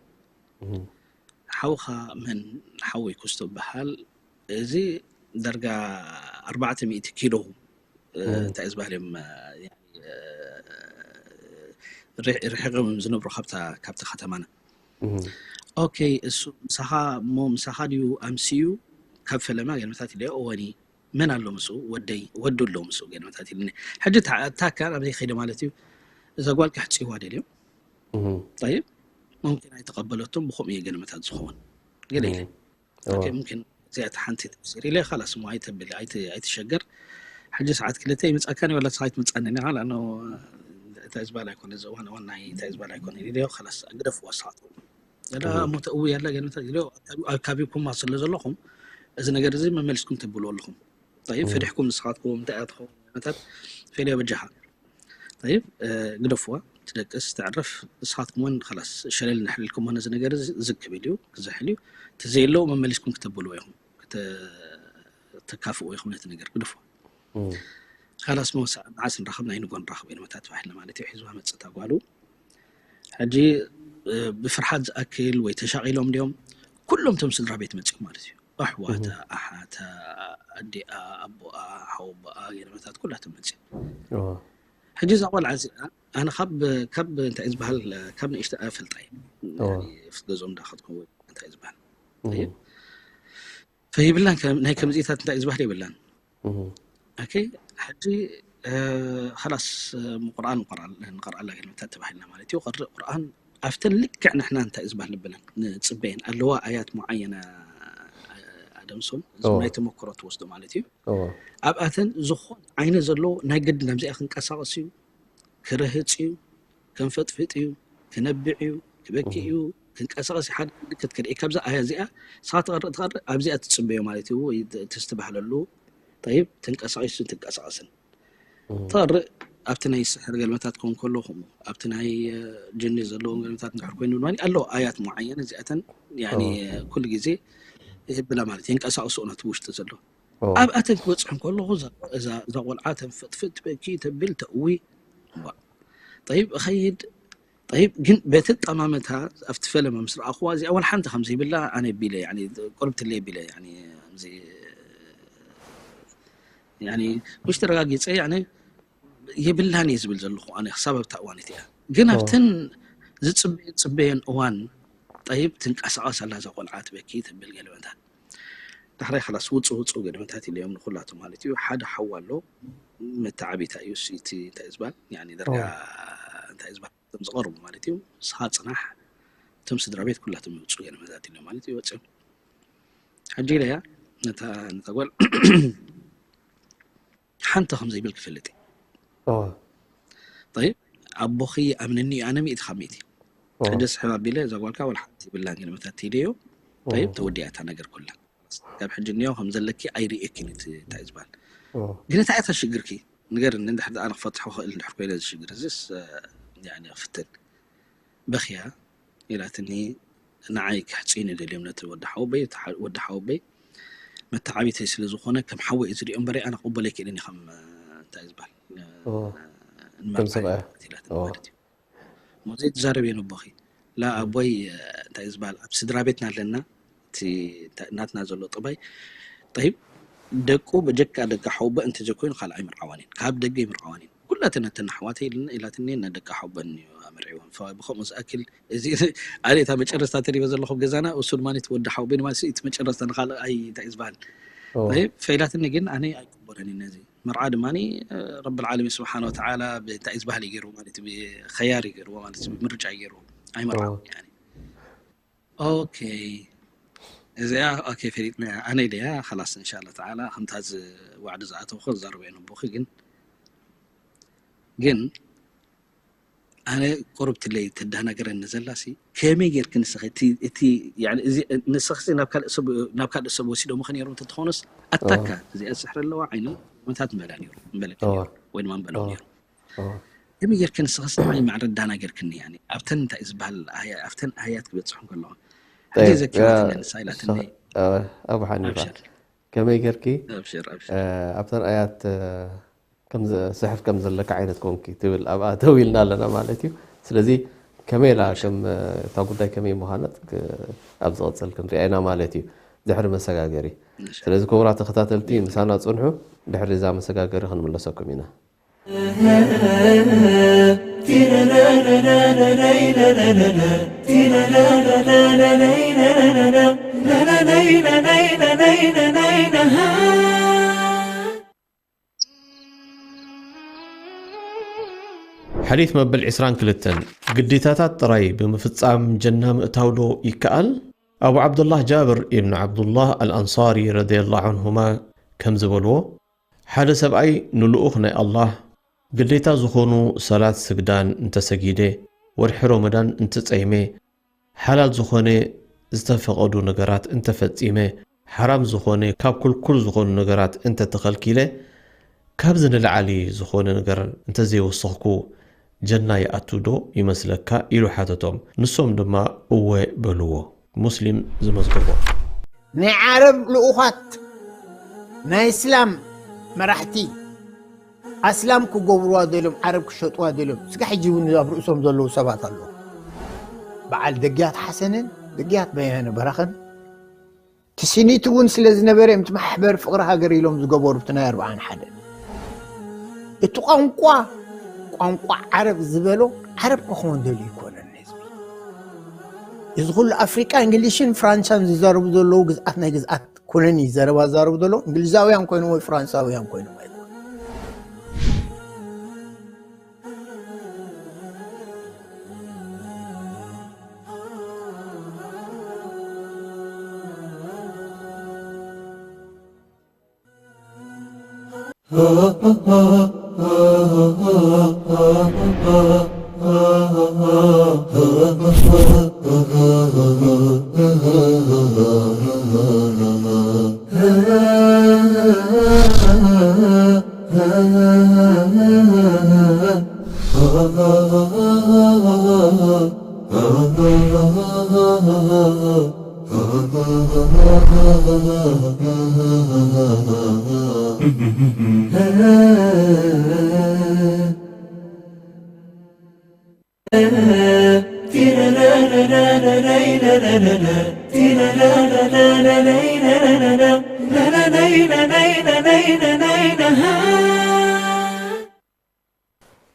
ሓውኻ መን ሓወይ ኩስቶ በሃል እዚ ዳርጋ ኣርባዕተ ሚእቲ ኪሎ እንታይ ዝበሃል እዮም ርሒቆም ዝነብሩ ካብታ ከተማና። ኦኬ እሱ ምሳኻ እሞ ምሳኻ ድዩ ኣምስዩ ካብ ፈለማ ገለመታት ኢለ እወኒ መን ኣሎ ምስኡ ወደይ ወዱ ኣሎ ምስኡ ገለመታት ኢልኒ። ሕጂ ታካ ናብዘይ ከይደ ማለት እዩ እዛ ጓል ከሕፅይዋ ደልዮም طيب ممكن ኣይተቐበለቶም ብከምኡ እየ ገለመታት ዝኸውን ገለ ኢለ okay ممكن እዚኣ ሓንቲ ተብሲር ኢለ ኻላስ እሞ ኣይተብል ኣይትሸገር። ሕጂ ሰዓት ክልተ ይምፃካኒ ወላ ስኻ ኣይትምፃኒ ኻ እንታይ ዝበሃል ኣይኮነ እዚ እዋን እዋን ናይ እንታይ ዝበሃል ኣይኮነ ኢለ ኻላስ ግደፍዎ ንስኻትኩም እሞ ተእዊ ያላ ገለመታት ኢለ ኣካቢብኩማ ስለ ዘለኹም እዚ ነገር እዚ መመሊስኩም ተብልዎ ኣለኹም። طيب ፈሪሕኩም ንስኻትኩም እንታይ ኣትኹም ገለመታት ፈልዮ በጃኻ طيب ግደፍዋ ትደቅስ ተዕርፍ ንስኻትኩም እውን ላስ ሸለል ንሕልልኩም ነዚ ነገር ዝክብ ኢሉ ክዘሕል እዩ። ተዘየለዉ መመሊስኩም ክተብልዎ ኢኹም ተካፍኡ ኢኹም ነቲ ነገር ግደፍዋ። ላስ መወሳእ መዓስ ንራኸብ ናይ ንጎ ንራኸብ ኢልመታ ተባሂልና ማለት እዩ። ሒዝዋ መፅእ እታ ጓሉ ሕጂ ብፍርሓት ዝኣክል ወይ ተሻቒሎም ድዮም ኩሎም ቶም ስድራ ቤት መፅኦም ማለት እዩ። ኣሕዋታ ኣሓታ ኣዲኣ ኣቦኣ ሓወቦኣ ገለመታት ኩላቶም መፅኦም። ሕጂ እዛ ቆልዓ እዚኣ ኣነ ካብ ካብ እንታይ ዝበሃል ካብ ንእሽተ ኣፈልጣ እዩ ገዝኦም እንዳኸድኩም ወይ እንታይ ዝበሃል ፈይብላን። ከም- ናይ ከምዚታት እንታይ ዝበሃል የብላን። ኦኬ፣ ሕጂ እ፣ ኸላስ እ፣ ቁርኣን ንቐርኣላ ገለመታት ተባሂልና ማለት እዩ። ቐርእ ቁርኣን ኣብተን ልክዕ ንሕና እንታይ ዝበሃል ንብለን ንፅበየን ኣለዋ ኣያት ሙዓየና ኣደምሶም ናይ ተመክሮ ትወስዶ ማለት እዩ። ኣብኣተን ዝኾን ዓይነት ዘለዎ ናይ ግድን ኣብዚኣ ክንቀሳቐስ እዩ፣ ክርህፅ እዩ፣ ከንፈጥፍጥ እዩ፣ ክነብዕ እዩ፣ ክበኪ እዩ፣ ክንቀሳቐስ ሓደ ምልክት ክርኢ ካብዛ ኣያ እዚኣ ንስኻ ትቐርእ ትቐርእ ኣብዚኣ ትፅበዮ ማለት እዩ። ወይ ተስትባህለሉ ጠይብ ተንቀሳቂሱ ትንቀሳቀስን ትቐርእ ኣብቲ ናይ ስሕር ገልመታት ክኸውን ከሎ ከምኡ ኣብቲ ናይ እ፣ ጅኒ ዘለዎም ገልመታት እንድሕር ኮይኑ ድማ ኣለዎ ኣያት ሙዓየን እዚኣተን ያኒ ኩሉ ግዜ ይህብላ ማለት የንቀሳቅስኡ ነቲ ውሽጢ ዘሎ ኣብኣተን ክበፅሑ ከለኹ እዛ እዛ- እዛ ቆልዓ ተንፈጥፍጥ ትበኪ ተብል ተእዊ እዋ። ጠይብ እኸይድ ጠይብ ግን በቲ ኣጠማምታ ኣብቲ ፈለማ ምስ ረኣኹዋ እዚኣ ወላ ሓንቲ ከም ዘይብላ ኣነ ቢለ ያኒ ቁርብትለይ ቢለ ያኒ ከምዚ ያኒ ምሽ ተረጋጊፀ ያኒ የብላን እየ ዝብል ዘለኹ ኣነ ክሳብ ኣብታ እዋን እቲኣ ግን ኣብተን ዝፅበየ ዝፅበየን እዋን ጠይብ ትንቀሳቐስ ኣላ እዛ ቆልዓ ትበኪ ትብል ገለመታት ዳሕራይ ኸላስ ውፁ ውፁ ገለመታት ኢለዮም ንኩላቱ ማለት እዩ ሓደ ሓው ኣሎ መተዓቢታ እዩ እቲ እንታይ ዝበሃል ያኒ ደርጋ እንታይ ዝበሃል እቶም ዝቐርቡ ማለት እዩ ንስኻ ፅናሕ እቶም ስድራ ቤት ኩላቶም ይውፁ ገለመታት ኢሎም ማለት እዩ ወፅዮም ሕጂ ኢለያ ነታ ነታ ጓል ሓንቲ ከም ዘይብል ክፈልጥ እዩ ጠይብ ኣቦኺ ኣምነኒ እዩ ኣነ ሚእቲ ካብ ሚእቲ ሕጂ ስሕብ ኣቢለ እዛ ጓልካ ወላ ሓንቲ ይብላን ገለመታት ኢለዮ ጠይብ ተወዲኣ እታ ነገር ኩላ ካብ ሕጂ እኒኦ ከም ዘለኪ ኣይርእየኪን እቲ እንታይ ዝበሃል ግን እንታይ እያ ሽግርኪ ንገርኒ እንድሕር ደኣ ንክፈትሖ ክእል እንድሕር ኮይነ እዚ ሽግር እዚስ ያኒ ክፍትን በኽያ ኢላትኒ ንዓይ ክሕፅዩኒ ደልዮም ነቲ ወዲ ሓወቦይ እቲ ሓ- ወዲ ሓወቦይ መተዓቢተይ ስለ ዝኾነ ከም ሓወይ እዩ ዝሪኦ እምበር ኣነ ክቕበሎ ኣይክእልን እዩ ከም እ፣ እንታይ እዩ ዝበሃል እ፣ ኦ፣ ከም እንመርዓ ሰብኣያ። ኢላትኒ ኦ። ማለት እዩ እሞ ዘይትዛረብ እየ ነቦኺ ላ ኣቦይ እ፣ እንታይ እዩ ዝበሃል ኣብ ስድራ ቤትና ኣለና እቲ እንተ- ናትና ዘሎ ጠባይ ጠይብ ደቁ በጀካ ደቂ ሓወቦ እንተዘይኮይኑ ካልእ ኣይምርዓዋን እየን ካብ ደገ ይምርዓዋን እየን ኩላተን ኣተን ኣሕዋተይ ኢልን- ኢላትኒ ነደቂ ሓወቦን እዩ ኣመርዒወን ፋ- ብከምኡ ዝኣክል እዚ ኣነ እታ መጨረስታ ተሪበ ዘለኹ ገዛና እሱ ድማ እቲ ወዲ ሓወቦይ ድማ እቲ መጨረስታ ንካልእ ኣይ እንታይ እዩ ዝበሃል ኦ። ጠይብ ፈኢላትኒ ግን ኣነ ኣይቅበሎን እዩ ነዚ መርዓ ድማ ረብ ልዓለሚን ስብሓን ወተዓላ እንታይ እዩ ዝበሃል እዩ ገይሩ ማለት እዩ ኸያር እዩ ገይርዎ ማለት እዩ ምርጫ እዩ ገይርዎ ኣይመርዓውን ያኒ ኦኬ እዚኣ ኦኬ ፈሊጥና ኣነ ኢለያ ከላስ እንሻላ ተዓላ ከምታ እዚ ዋዕዲ ዝኣተውኮ ዝዛረበ ነቦኺ ግን ግን ኣነ ቁርብትለይ ተዳናገረኒ ዘላ ሲ ከመይ ጌርክ ንስኺ እቲ እቲ ያኒ እዚ ንስኺ ናብ ካልእ ሰብ ናብ ካልእ ሰብ ወሲዶምኺ ነይሮም እንተትኾኑስ ኣታካ እዚኣ ስሕሪ ኣለዋ ዓይኒ ምታት ምበላ ነይሩ ምበለክ ነይሩ ወይ ድማ ምበሎም ነይሩ ከመይ ጌርክ ንስኺ ስማይ ማዕረ ዳና ጌርክኒ ያኒ ኣብተን እንታይ ዝበሃል ኣያ ኣብተን ኣያት ክበጽሑ ከለኹ ሕጂ ዘኪራትኒ ንሳ ኢላትኒ ኣቡ ሓኒፋ ከመይ ጌርኪ ኣብሽር ኣብሽር ኣብተን ኣያት ሰሕፍ ከም ዘለካ ዓይነት ኮንኪ ትብል ኣብኣ ደው ኢልና ኣለና ማለት እዩ ስለዚ ከመይ ኢላ ከም እታ ጉዳይ ከመይ ምዃነት ኣብ ዝቐፅል ክንሪኣ ኢና ማለት እዩ ድሕሪ መሰጋገሪ ስለዚ ክቡራት ተኸታተልቲ ምሳና ፅንሑ ድሕሪ እዛ መሰጋገሪ ክንምለሰኩም ኢና ሓዲት መበል ዕስራን ክልተን ግዴታታት ጥራይ ብምፍጻም ጀና ምእታው ዶ ይከኣል? ኣቡ ዓብዱላህ ጃብር ኢብን ዓብዱላህ ኣልኣንሳሪ ረዲየላሁ ዐንሁማ ከም ዝበልዎ፣ ሓደ ሰብኣይ ንልኡኽ ናይ ኣላህ ግዴታ ዝኾኑ ሰላት ስግዳን እንተሰጊደ፣ ወርሒ ሮመዳን እንትጸይመ፣ ሓላል ዝኾነ ዝተፈቐዱ ነገራት እንተፈጺመ፣ ሓራም ዝኾነ ካብ ክልኩል ዝኾኑ ነገራት እንተተኸልኪለ፣ ካብዚ ንላዕሊ ዝኾነ ነገር እንተዘይወሰኽኩ ጀና ይኣቱ ዶ ይመስለካ? ኢሉ ሓተቶም። ንሶም ድማ እወ በልዎ። ሙስሊም ዝመዝገቦ። ናይ ዓረብ ልኡኻት ናይ እስላም መራሕቲ ኣስላም ክገብርዋ ደልዮም ዓረብ ክሸጥዋ ደልዮም ስጋ ሕጂ እውን ኣብ ርእሶም ዘለዉ ሰባት ኣለዉ በዓል ደግያት ሓሰንን ደግያት በያነ በራኸን ትስኒት እውን ስለ ዝነበረ እዮም እቲ ማሕበር ፍቕሪ ሃገር ኢሎም ዝገበሩ እቲ ናይ ኣርብዓን ሓደን እቲ ቋንቋ ቋንቋ ዓረብ ዝበሎ ዓረብ ክኸውን ደልዩ ይኮነን ህዝቢ እዚ ኩሉ ኣፍሪቃ እንግሊሽን ፍራንሳን ዝዛረቡ ዘለዉ ግዝኣት ናይ ግዝኣት ኩነን እዩ ዘረባ ዛረቡ ዘሎ። እንግሊዛውያን ኮይኖም ወይ ፍራንሳውያን ኮይኖም ኣይኮነ።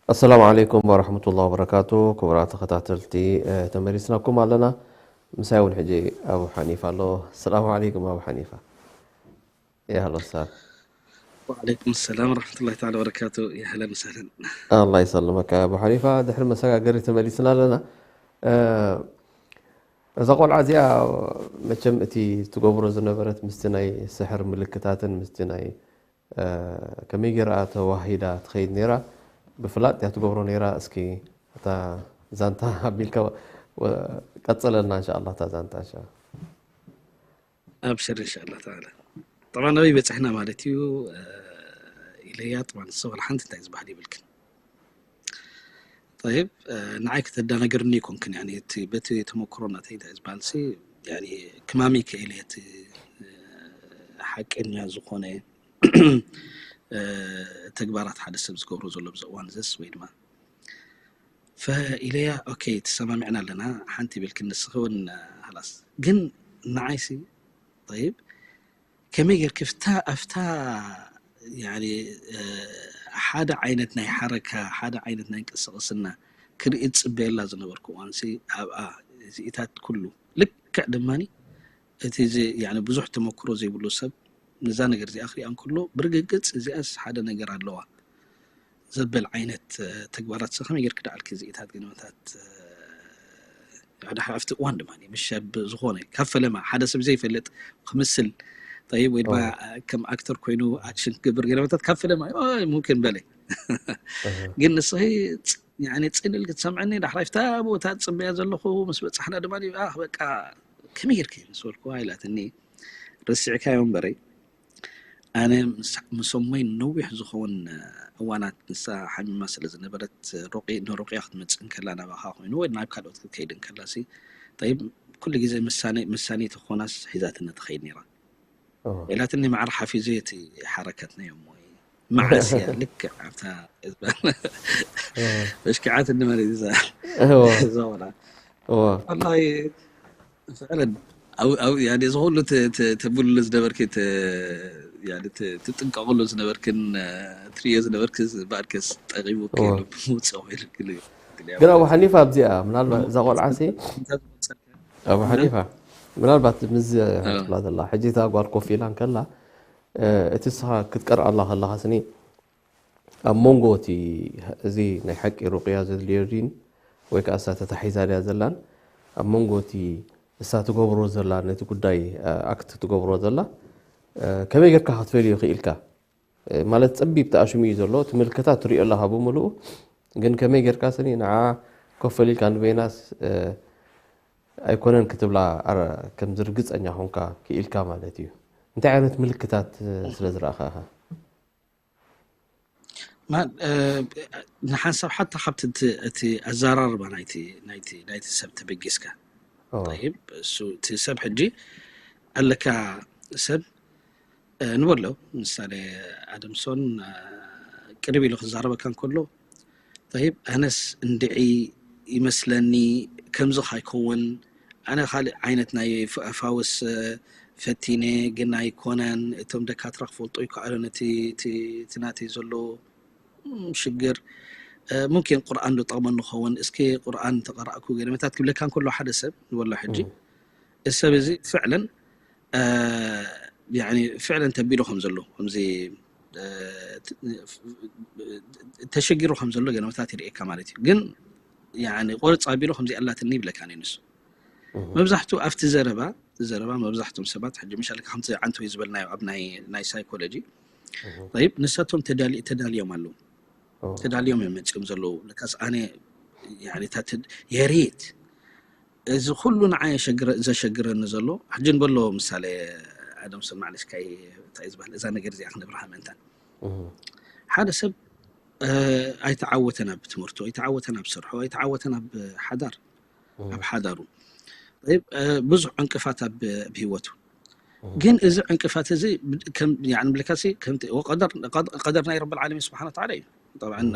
ኣሰላሙ ዓለይኩም ወረሕመቱላሂ ወበረካቱ። ክቡራት ተኸታተልቲ፣ እ፣ ተመሊስናኩም ኣለና። ምሳይ እውን ሕጂ ኣቡ ሓኒፋ ኣሎ። ኣሰላሙ ዓለይኩም ኣቡ ሓኒፋ። የህሎ ሳብ። ወዓለይኩም ሰላም ወረሕመቱላሂ ተዓላ ወበረካቱ። የህለን ወሰህለን። ኣላ ይሰልመካ ኣቡ ሓኒፋ። ድሕሪ መሰጋገሪ ተመሊስና ኣለና። እ፣ እዛ ቆልዓ እዚኣ መቸም እቲ ትገብሮ ዝነበረት ምስቲ ናይ ስሕር ምልክታትን ምስቲ ናይ፣ እ፣ ከመይ ገይራ ተዋሂዳ ትኸይድ ነይራ፣ ብፍላጥ እያ ትገብሮ ነይራ። እስኪ እታ ዛንታ ኣቢልካ ወ-፣ ቀጽለልና እንሻ ኣላህ እታ ዛንታ እንሻ። ኣብሽር እንሻ ኣላህ ተዓላ። ጠብዓን ኣበይ በጻሕና ማለት እዩ? እ፣ ኢለያ ጠብዓን ንሳ ዋላ ሓንቲ እንታይ ዝበሃል ይብልክን። ጠይብ፣ እ፣ ንዓይ ከተዳናግርኒ ይኮንክን፣ ያኒ፣ እቲ፣ በቲ ተመክሮ ናተይ እንታይ ዝበሃል ሲ፣ ያኒ፣ ክማሚ ክእል እየ እቲ፣ እ፣ ሓቀኛ ዝኾነ፣ እ፣ ተግባራት ሓደ ሰብ ዝገብሮ ዘሎ ኣብዚ እዋን ዘስ ወይ ድማ ፈኢለያ፣ ኦኬ፣ ተሰማሚዕና ኣለና፣ ሓንቲ ይብልክን ንስኺ እውን፣ እ፣ ሃላስ። ግን ንዓይሲ፣ ጠይብ፣ ከመይ ጌርኪ ፍታ-፣ ኣፍታ፣ ያኒ፣ እ፣ ሓደ ዓይነት ናይ ሓረካ፣ ሓደ ዓይነት ናይ እንቅስቕስና ክርኢ ዝጽበየላ ዝነበርኩ እዋንሲ ኣብኣ እዚኢታት ኩሉ ልክዕ ድማኒ እቲ ዚ-፣ ያኒ ብዙሕ ተመክሮ ዘይብሉ ሰብ ነዛ ነገር እዚኣ ክሪኣ እንከሎ ብርግግጽ እዚኣስ ሓደ ነገር ኣለዋ ዘበል ዓይነት፣ እ፣ ተግባራት ከመይ ጌርኪ ደኣልኪ እዚኢታት ግንባታት፣ እ፣ ሓደ ሓፍቲ እዋን ድማ ምስ ሰብ ዝኾነ ካብ ፈለማ ሓደ ሰብ ዘይፈልጥ ክምስል ጠይብ ወይ ድማ ከም ኣክተር ኮይኑ ኣክሽን ክገብር ገለመታት ካብ ፈለማ ኦ፣ ሙምኪን በለ ግን ንስኺ ጽ-፣ ያኒ ጽን ኢልኪ ትሰምዕኒ ዳሕራይ ፍታ ቦታ ጽበያ ዘለኹ ምስ በጻሕና ድማ ኣህ በቃ ከመይ ጌርኪ ምስ በልኩዋ ኢላትኒ ረሲዕካዮ እምበረይ ኣነ ምስ-፣ ምስ እሞይ ነዊሕ ዝኸውን እዋናት ንሳ ሓሚማ ስለ ዝነበረት ሩቂ-፣ ንሩቅያ ክትመጽእ እንከላ ናባኻ ኮይኑ ወይ ናብ ካልኦት ክትከይድ እንከላ ሲ ጠይብ ኩሉ ግዜ መሳኒ-፣ መሳኒት ኮናስ ሒዛትኒ ትኸይድ ነይራ። ኢላትኒ ማዕረ ሓፊዘ እቲ ሓረከት ናይ እሞይ መዓስ እያ ልክዕ ኣብታ በሽክዓትኒ ማለት እዩ እዛ እዋ። እዛ ወላ እዋ። ወላሂ ፍዕለን ኣብ ኣብ ያኔ እዚ ኩሉ ተ- ተ- ተብልሉ ዝነበርኪ ተ- ያኔ ተ- ትጥንቀቕሉ ዝነበርክን እ፣ ትርእዮ ዝነበርክ ባእድከስ ጠቂሙኪ እዋ። ልቢ ምውፅኦ ኢልክን እዩ። ግን ግን ያው ኣቡ ሓኒፋ ኣብዚኣ ምናልባት እዛ ቆልዓ ሲ እንታይ ዝመሰልካ? ኣቡ ሓኒፋ ምናልባት ምዚ እ። ትብላ ዘላ ሕጂ እታ ጓል ኮፍ ኢላ እንከላ እ፣ እቲ ንስኻ ክትቀርኣላ ከለኻ ስኒ ኣብ መንጎ እቲ እዚ ናይ ሓቂ ሩቅያ ዘድልዮ ድን ወይ ከዓ እሳ ተታሒዛ ድያ ዘላን ኣብ መንጎ እቲ እሳ ትገብሮ ዘላ ነቲ ጉዳይ ኣክት ትገብሮ ዘላ ከመይ ጌርካ ክትፈልዮ ክኢልካ ማለት ፀቢብ ተኣሽሙ እዩ ዘሎ እቲ ምልክታት ትሪኦ ኣለካ ብምልኡ ግን ከመይ ጌርካ ስኒ ንዓ ኮፍ ፈሊልካ ንበይናስ ኣይኮነን ክትብላ ከምዚ ርግፀኛ ኮንካ ክኢልካ ማለት እዩ እንታይ ዓይነት ምልክታት ስለ ዝረእካ ኢካ ንሓንሳብ ሓታ ካብቲ እቲ ኣዘራርባ ናይቲ ናይቲ ናይቲ ሰብ ተበጊስካ ብ እሱ እቲ ሰብ ሕጂ ኣለካ ሰብ ንበሎ ምሳሌ ኣደምሶን ቅርብ ኢሉ ክዛረበካ እንከሎ ብ ኣነስ እንድዒ ይመስለኒ ከምዚ ካይከውን ኣነ ካልእ ዓይነት ናይ ፈውስ ፈቲነ ግን ኣይኮነን እቶም ደካትራ ክፈልጦ ይከኣሉ ነቲ እቲ ናተይ ዘሎ ሽግር ሙምኪን ቁርኣን ዶ ጠቕመኒ ኸውን እስኪ ቁርኣን ተቐራእኩ ገለ መታት ክብለካ እንከሎ ሓደ ሰብ ንበሎ ሕጂ እዚ ሰብ እዚ ፍዕለን ፍዕለን ተቢሉ ከም ዘሎ ከምዚ ተሸጊሩ ከም ዘሎ ገለመታት ይርእየካ ማለት እዩ። ግን ቆርፅ ኣቢሉ ከምዚ ኣላትኒ ይብለካ ንሱ። መብዛሕትኡ ኣብቲ ዘረባ ዘረባ መብዛሕትኦም ሰባት ሕጂ መሻል ከምቲ ዓንተወይ ዝበልናዮ ኣብ ናይ ሳይኮሎጂ ንሳቶም ተዳልዮም ኣለዉ። ተዳልዮም እዮም መፅኦም ዘለዉ። ለካስ ኣነ የሬት እዚ ኩሉ ንዓይ ዘሸግረኒ ዘሎ ሕጂ ንበሎ ምሳሌ ኣደም ሰብ ማዕለሽ ካይ እንታይ ዝበሃል እዛ ነገር እዚኣ ክነብርሃ ምእንታን ሓደ ሰብ ኣይተዓወተን ኣብ ትምህርቱ ኣይተዓወተን ኣብ ስርሑ ኣይተዓወተን ኣብ ሓዳር ኣብ ሓዳሩ ብዙሕ ዕንቅፋት ኣብ ህይወቱ ግን እዚ ዕንቅፋት እዚ ምልካሲ ቀደር ናይ ረብ ዓለሚን ስብሓን ተዓላ እዩ።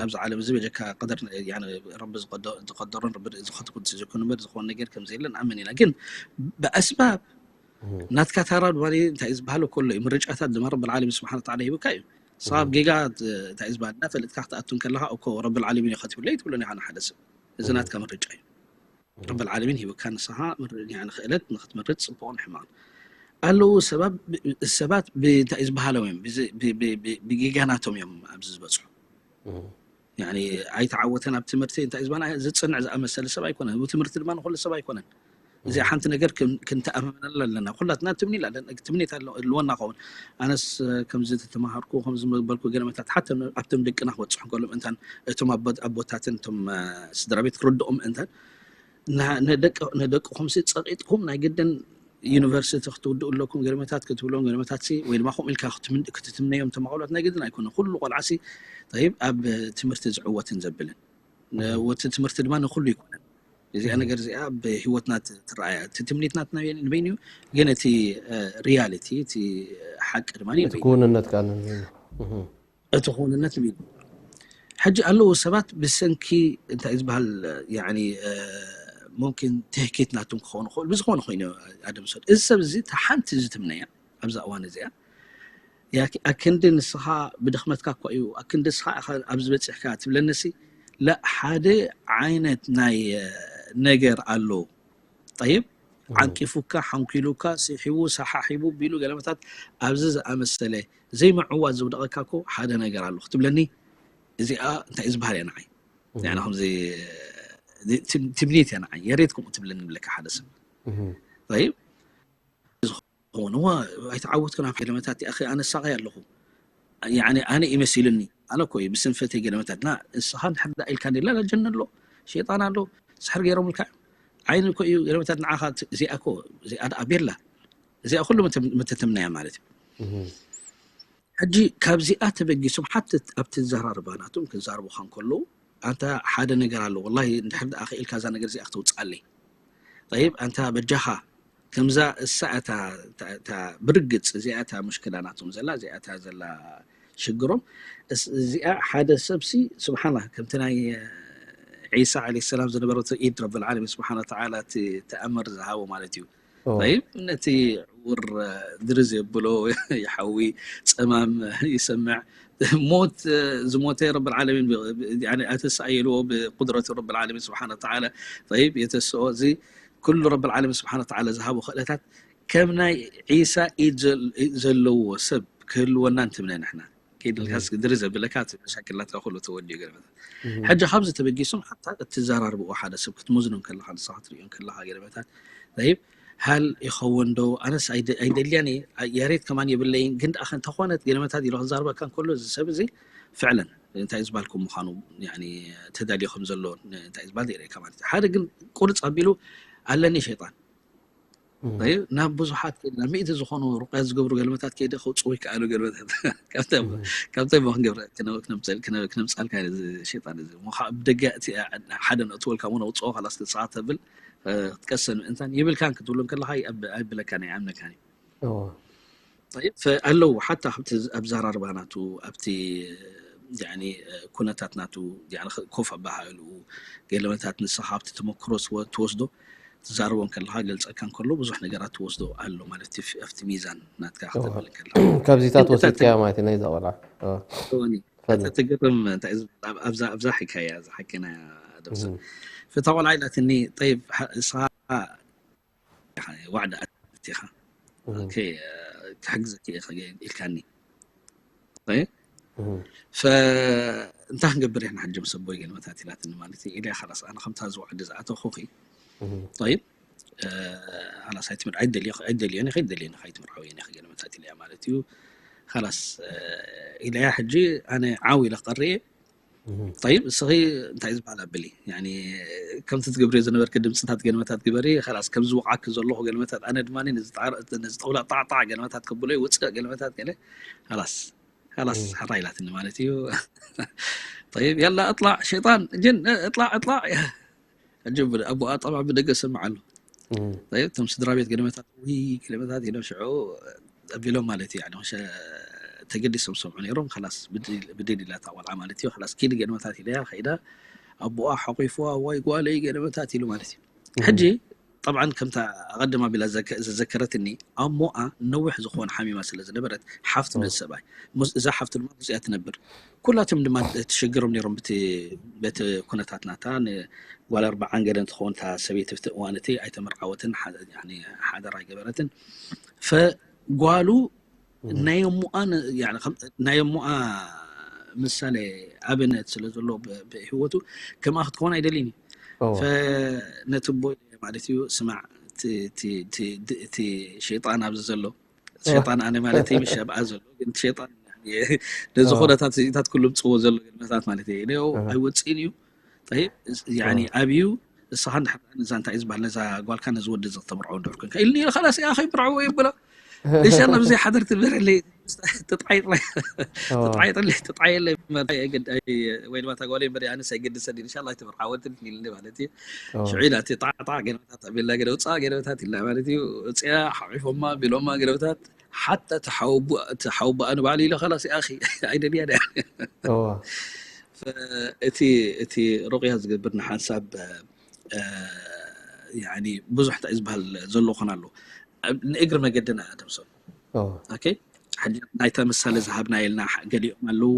ኣብዚ ዓለም እዚ በጀካ ረቢ ዝቀደሮን ዝኸትኩን ዘይኮነ በር ዝኾነ ነገር ከም ዘየለ ንኣምን ኢና። ግን ብኣስባብ ናትካ ታራ ድማ እንታይ ዝበሃል ከሎ እዩ ምርጫታት ድማ ረብ ዓለሚን ስብሓን ተዓላ ሂብካ እዩ። ሳብ ጌጋ እንታይ ዝበሃል እናፈለጥካ ክትኣቱ ከለካ እኮ ረብ ዓለሚን እዩ ከትብሎ ትብሎ ሓደ ሰብ እዚ ናትካ ምርጫ እዩ። ረብ ዓለሚን ሂብካ ንስኻ ክእለት ንክትመርፅ ፅቡቕን ሕማቕን ኣለዉ። ሰባት ብእንታይ ዝበሃሎም እዮም ብጌጋናቶም እዮም ኣብዚ ዝበፅሑ። ኣይተዓወተን ኣብ ትምህርቲ እንታይ ዝበና ዝፅንዕ ዝኣመሰለ ሰብ ኣይኮነን። ትምህርቲ ድማ ንኩሉ ሰብ ኣይኮነን። እዚኣ ሓንቲ ነገር ክንተኣማመነላ ኣለና። ኩላትና ትምኒት ኣለና፣ ትምኒት ኣለዎ- ኣለወና ኸውን። ኣነስ ከምዚ ተተማሃርኩ ከምዚ ዝበልኩ ገለመታት ሓተ ኣብቶም ደቅና ክበፅሑ ከሎ ምእንታን እቶም ኣቦ- ኣቦታትን እቶም ስድራ ቤት ክርድኦም ምእንታን ንደቅኹም ሲ ፀቂጥኩም ናይ ግድን ዩኒቨርሲቲ ክትውድኡ ኣለኩም ገለመታት ክትብሎም ገለመታት ሲ ወይ ድማ ከምኡ ኢልካ ክትትምነዮም ተማቆሎት ናይ ግድን ኣይኮነ። ኩሉ ቆልዓ ሲ ኣብ ትምህርቲ ዝዕወትን ዘብልን ወቲ ትምህርቲ ድማ ንኩሉ ይኮነን። እዚኣ ነገር እዚኣ ብህይወትና ትረኣያ እቲ ትምኒት ናትና ንበይን እዩ። ግን እቲ ሪያሊቲ እቲ ሓቂ ድማ እቲ ክውንነት ከዓ እቲ ክውንነት ንበይን ሕጂ ኣለዉ ሰባት ብሰንኪ እንታይ ዝበሃል ሙምኪን ትህኪት ናቱም ክኸውን ይኽእል ብዝኾነ ኮይኑ ኣደምሰል እዚ ሰብ እዚ ተሓንቲ ዝትምነያ ኣብዛ እዋን እዚኣ ኣክንዲ ንስኻ ብድኽመትካ እኳ እዩ ኣክንዲ ንስኻ ኣብዚ በፂሕካ ትብለንሲ ላ ሓደ ዓይነት ናይ ነገር ኣሎ። ጠይብ ዓንቂፉካ ሓንኪሉካ ስሒቡ ሰሓሒቡ ቢሉ ገለመታት ኣብዚ ዝኣመሰለ ዘይምዕዋት ዝውደቐካ እኮ ሓደ ነገር ኣሎ ክትብለኒ እዚኣ እንታይ ዝበሃል እያ ንዓይ ከምዚ ትምኒት እያ ንዓይ የሬት ከምኡ ትብለኒ ብለካ ሓደ ሰብ ጠይብ ዝኾኑ ኣይተዓወትኩን ኣብ ገለመታት እያ ኣነ ሳቐይ ኣለኹ ኣነ ይመሲልኒ ኣነ እኮ እዩ ብስንፈተይ ገለመታት ና እስኻ ንድሕር ዳ ኢልካ ኔላ ጀን ኣሎ ሸይጣን ኣሎ ስሕር ገይሮምልካ እዮም ዓይኒ እኮ እዩ ገለመታት ንዓኻ እዚኣ እኮ እዚኣ ደኣ ቤላ እዚኣ ኩሉ ምተተምናያ ማለት እዩ ሕጂ ካብዚኣ ተበጊሶም ሓቲ ኣብቲ ዘራርባ ናቶም ክዛርቡኻ እንከለዉ ኣንታ ሓደ ነገር ኣሎ ወላ እንድሕር ደኣ ክኢልካ እዛ ነገር እዚኣ ክተውፅኣለይ ጠይብ ኣንታ በጃኻ ከምዛ እሳ እታ ብርግፅ እዚኣ እታ ሙሽክላ ናቶም ዘላ እዚኣ እታ ዘላ ሽግሮም እዚኣ ሓደ ሰብሲ ስብሓና ከምቲ ናይ ዒሳ ዓለ ሰላም ዝነበረቱ ኢድ ረብልዓለሚን ስብሓን ወተዓላ እቲ ተኣምር ዝሃቦ ማለት እዩ ይብ ነቲ ዕውር ድርዝ የብሎ ይሓዊ ፀማም ይሰምዕ ሞት ዝሞተ ረብልዓለሚን ኣተሰኣየልዎ ብቁድረቱ ረብልዓለሚን ስብሓን ወተዓላ ይብ የተስኦ እዚ ኩሉ ረብልዓለሚን ስብሓን ወተዓላ ዝሃቦ ክእለታት ከም ናይ ዒሳ ኢድ ዘለዎ ሰብ ክህልወና እንትምነ ንሕና ከይድልካስ ድሪ ዘብለካ መሻክላትካ ኩሉ ተወዲኡ ገለመታት ሕጂ ካብዚ ተበጊሶም ሓታ እትዘራርብዎ ሓደ ሰብ ክትመዝኖ ከለካ ንስኻ ትሪኦ ከለካ ገለመታት ይብ ሃል ይኸውን ዶ ኣነስ ኣይደልያን ያሬት ከማን የብለይን ግን ደኣ እንተኾነት ገለመታት ኢሎ ክዛርበካ ከሎ እዚ ሰብ እዚ ፍዕለን እንታይ ዝበልኩም ምዃኑ ተዳልዮ ከም ዘሎ እንታይ ዝበሃል ይርእካ ማለት ሓደ ግን ቁርፅ ኣቢሉ ኣለኒ ሸይጣን ናብ ብዙሓት ከይድና ሚእቲ ዝኾኑ ሩቅያ ዝገብሩ ገልመታት ከይደ ከውፅኡ ይከኣሉ ገልመታት ካብታይ ሞ ክንገብረ ክነምፃልካ ሸጣን እዚ ብደገ እቲ ሓደ ነእትወልካ ሞ ነውፅኦ ካላስ ንስኻ ተብል ክትቀሰን ምእንታን ይብልካን ክትብሎ ከለካ ኣይብለካን ኣይኣምነካን እዩ ኣለዉ ሓታ ኣብቲ ኣብዘራርባ ናቱ ኣብቲ ኩነታት ናቱ ኮፍ ኣባሃሉ ገለመታት ንስኻ ኣብቲ ተመክሮ ትወስዶ ትዛረቦ ከለካ ገልፀካ ከሎ ብዙሕ ነገራት ትወስዶ ኣሎ ማለት ኣብቲ ሚዛን ናትካ ክትብል ከለካ ካብዚታት ወሲድካያ ማለት እዩ ናይዛ ቆልዓ ትግርም እንታይ ኣብዛ ሕካያ ዝሓኪና ደምሰ ፍታ ቆልዓ ኢላትኒ ጠይብ ንስኻ ዋዕዳ ኣቲኻ ክሕግዘኪ እየ ኢልካኒ። ፈ እንታይ ክንገብር ኢና ሕጂ ምስ ኣቦይ ገለመታት ኢላትኒ ማለት እዩ። ኢለ ከላስ ኣነ ከምታ ዝወዕዲ ዝኣተኹኺ ይብ ላስ ኣይትምር ኣይደልዮ ኣይደልዮ ኸይትምርዓው እየ ገለመታት ኢለያ ማለት እዩ። ከላስ ኢለያ ሕጂ ኣነ ዓው ኢለ ክቐሪ እየ። ይብ እስኺ እንታይ ዝበሃል ኣብሊ ከምቲ ትገብርዮ ዝነበርኪ ድምፅታት ገለመታት ግበሪ። ከላስ ከም ዝወቃኪ ዘለኹ ገለመታት ኣነ ድማ ነዚ ጠውላ ጣዕጣዕ ገለመታት ከብሎ ውፅእ ገለመታት ገለ ከላስ ከላስ ሓራ ኢላትኒ ማለት እዩ። ይብ የላ እጥላዕ ሸይጣን ጅን እጥላዕ እጥላዕ ሕጂ ኣቦኣ ጠብዓ ብደገ ሰምዓሉ። እቶም ስድራ ቤት ገለመታት ወይ ገለመታት ኢሎም ሽዑ ኣቢሎም ማለት እዩ። ተገዲሶም ሰምዑ ነይሮም። ከላስ ብድል ኢላታ ቆልዓ ማለት እዩ። ከላስ ኪዲ ገለመታት ኢለያ ከይዳ ኣቦኣ ሓቂፍዋ ዋይ ጓለይ ገለመታት ኢሉ ማለት እዩ። ሕጂ ጠብዓን ከምታ ኣቐድማ ቢላ ዘከረትኒ ኣሞኣ ነዊሕ ዝኾነ ሓሚማ ስለ ዝነበረት ሓፍቱ ነዚ ሰብኣይ እዛ ሓፍቱ ድማ ብዙያ ትነብር። ኩላቶም ድማ ትሽግሮም ነይሮም በቲ ኩነታት ናታ ጓል ኣርባዓን ገለን ትኸውን እታ ሰበይቲ ብቲ እዋን እቲ ኣይተመርዓወትን ሓደራ ኣይገበረትን። ፈጓሉ ናይ ኣሞኣ ናይ ኣሞኣ ምሳሌ ኣብነት ስለ ዘሎ ብህይወቱ ከምኣ ክትከውን ኣይደልን እዩ። ፈነቲ ቦይ ማለት እዩ ስማዕ እቲ ሸይጣን ኣብዚ ዘሎ ሸይጣን ኣነ ማለት ምሽ ኣብኣ ዘሎ ግን ሸይጣን ነዚ ኩነታት ስኢታት ኩሉ ምፅዎ ዘሎ ገልመታት ማለት እዩ። ኣይወፅእን እዩ። ጠይብ ኣብዩ እስኻ እንድሕር ነዛ እንታይ እዩ ዝበሃል ነዛ ጓልካ ነዚ ወዲ እዚ ክተምርዖ እንድሕር ኮንካ ኢልኒ ኢለ ከላስ እያ ከይምርዕዎ ይብሎ። ኢንሻላ ብዘይ ሓደር ትበረለይ ትጥዓይጥለይ ትጥዓየለይ ወይ ድማ ታጓለይ እምበር ኣነስ ኣይገድሰን ኢንሻላ ኣይትምርዓወትን ኢልኒ ማለት እዩ። ሽዑ ኢላ እቲ ጣዕጣዕ ገለመታት ኣቢልና ገለ ውፃእ ገለመታት ኢልና ማለት እዩ። እፅያ ሓቂፎማ ቢሎማ ገለመታት ሓታ እቲ ሓወቦኣ ንባዕሉ ኢለ ከላስ ኣኺ ኣይደልያ ድያ እቲ እቲ ሩቅያ ዝገብር ንሓንሳብ ብዙሕ እንታይ ዝበሃል ዘሎ ኮን ኣሎ። ንእግሪ መገድና ኣደምሶም ናይታ ምሳሌ ዝሃብና የልና ገሊኦም ኣለዉ።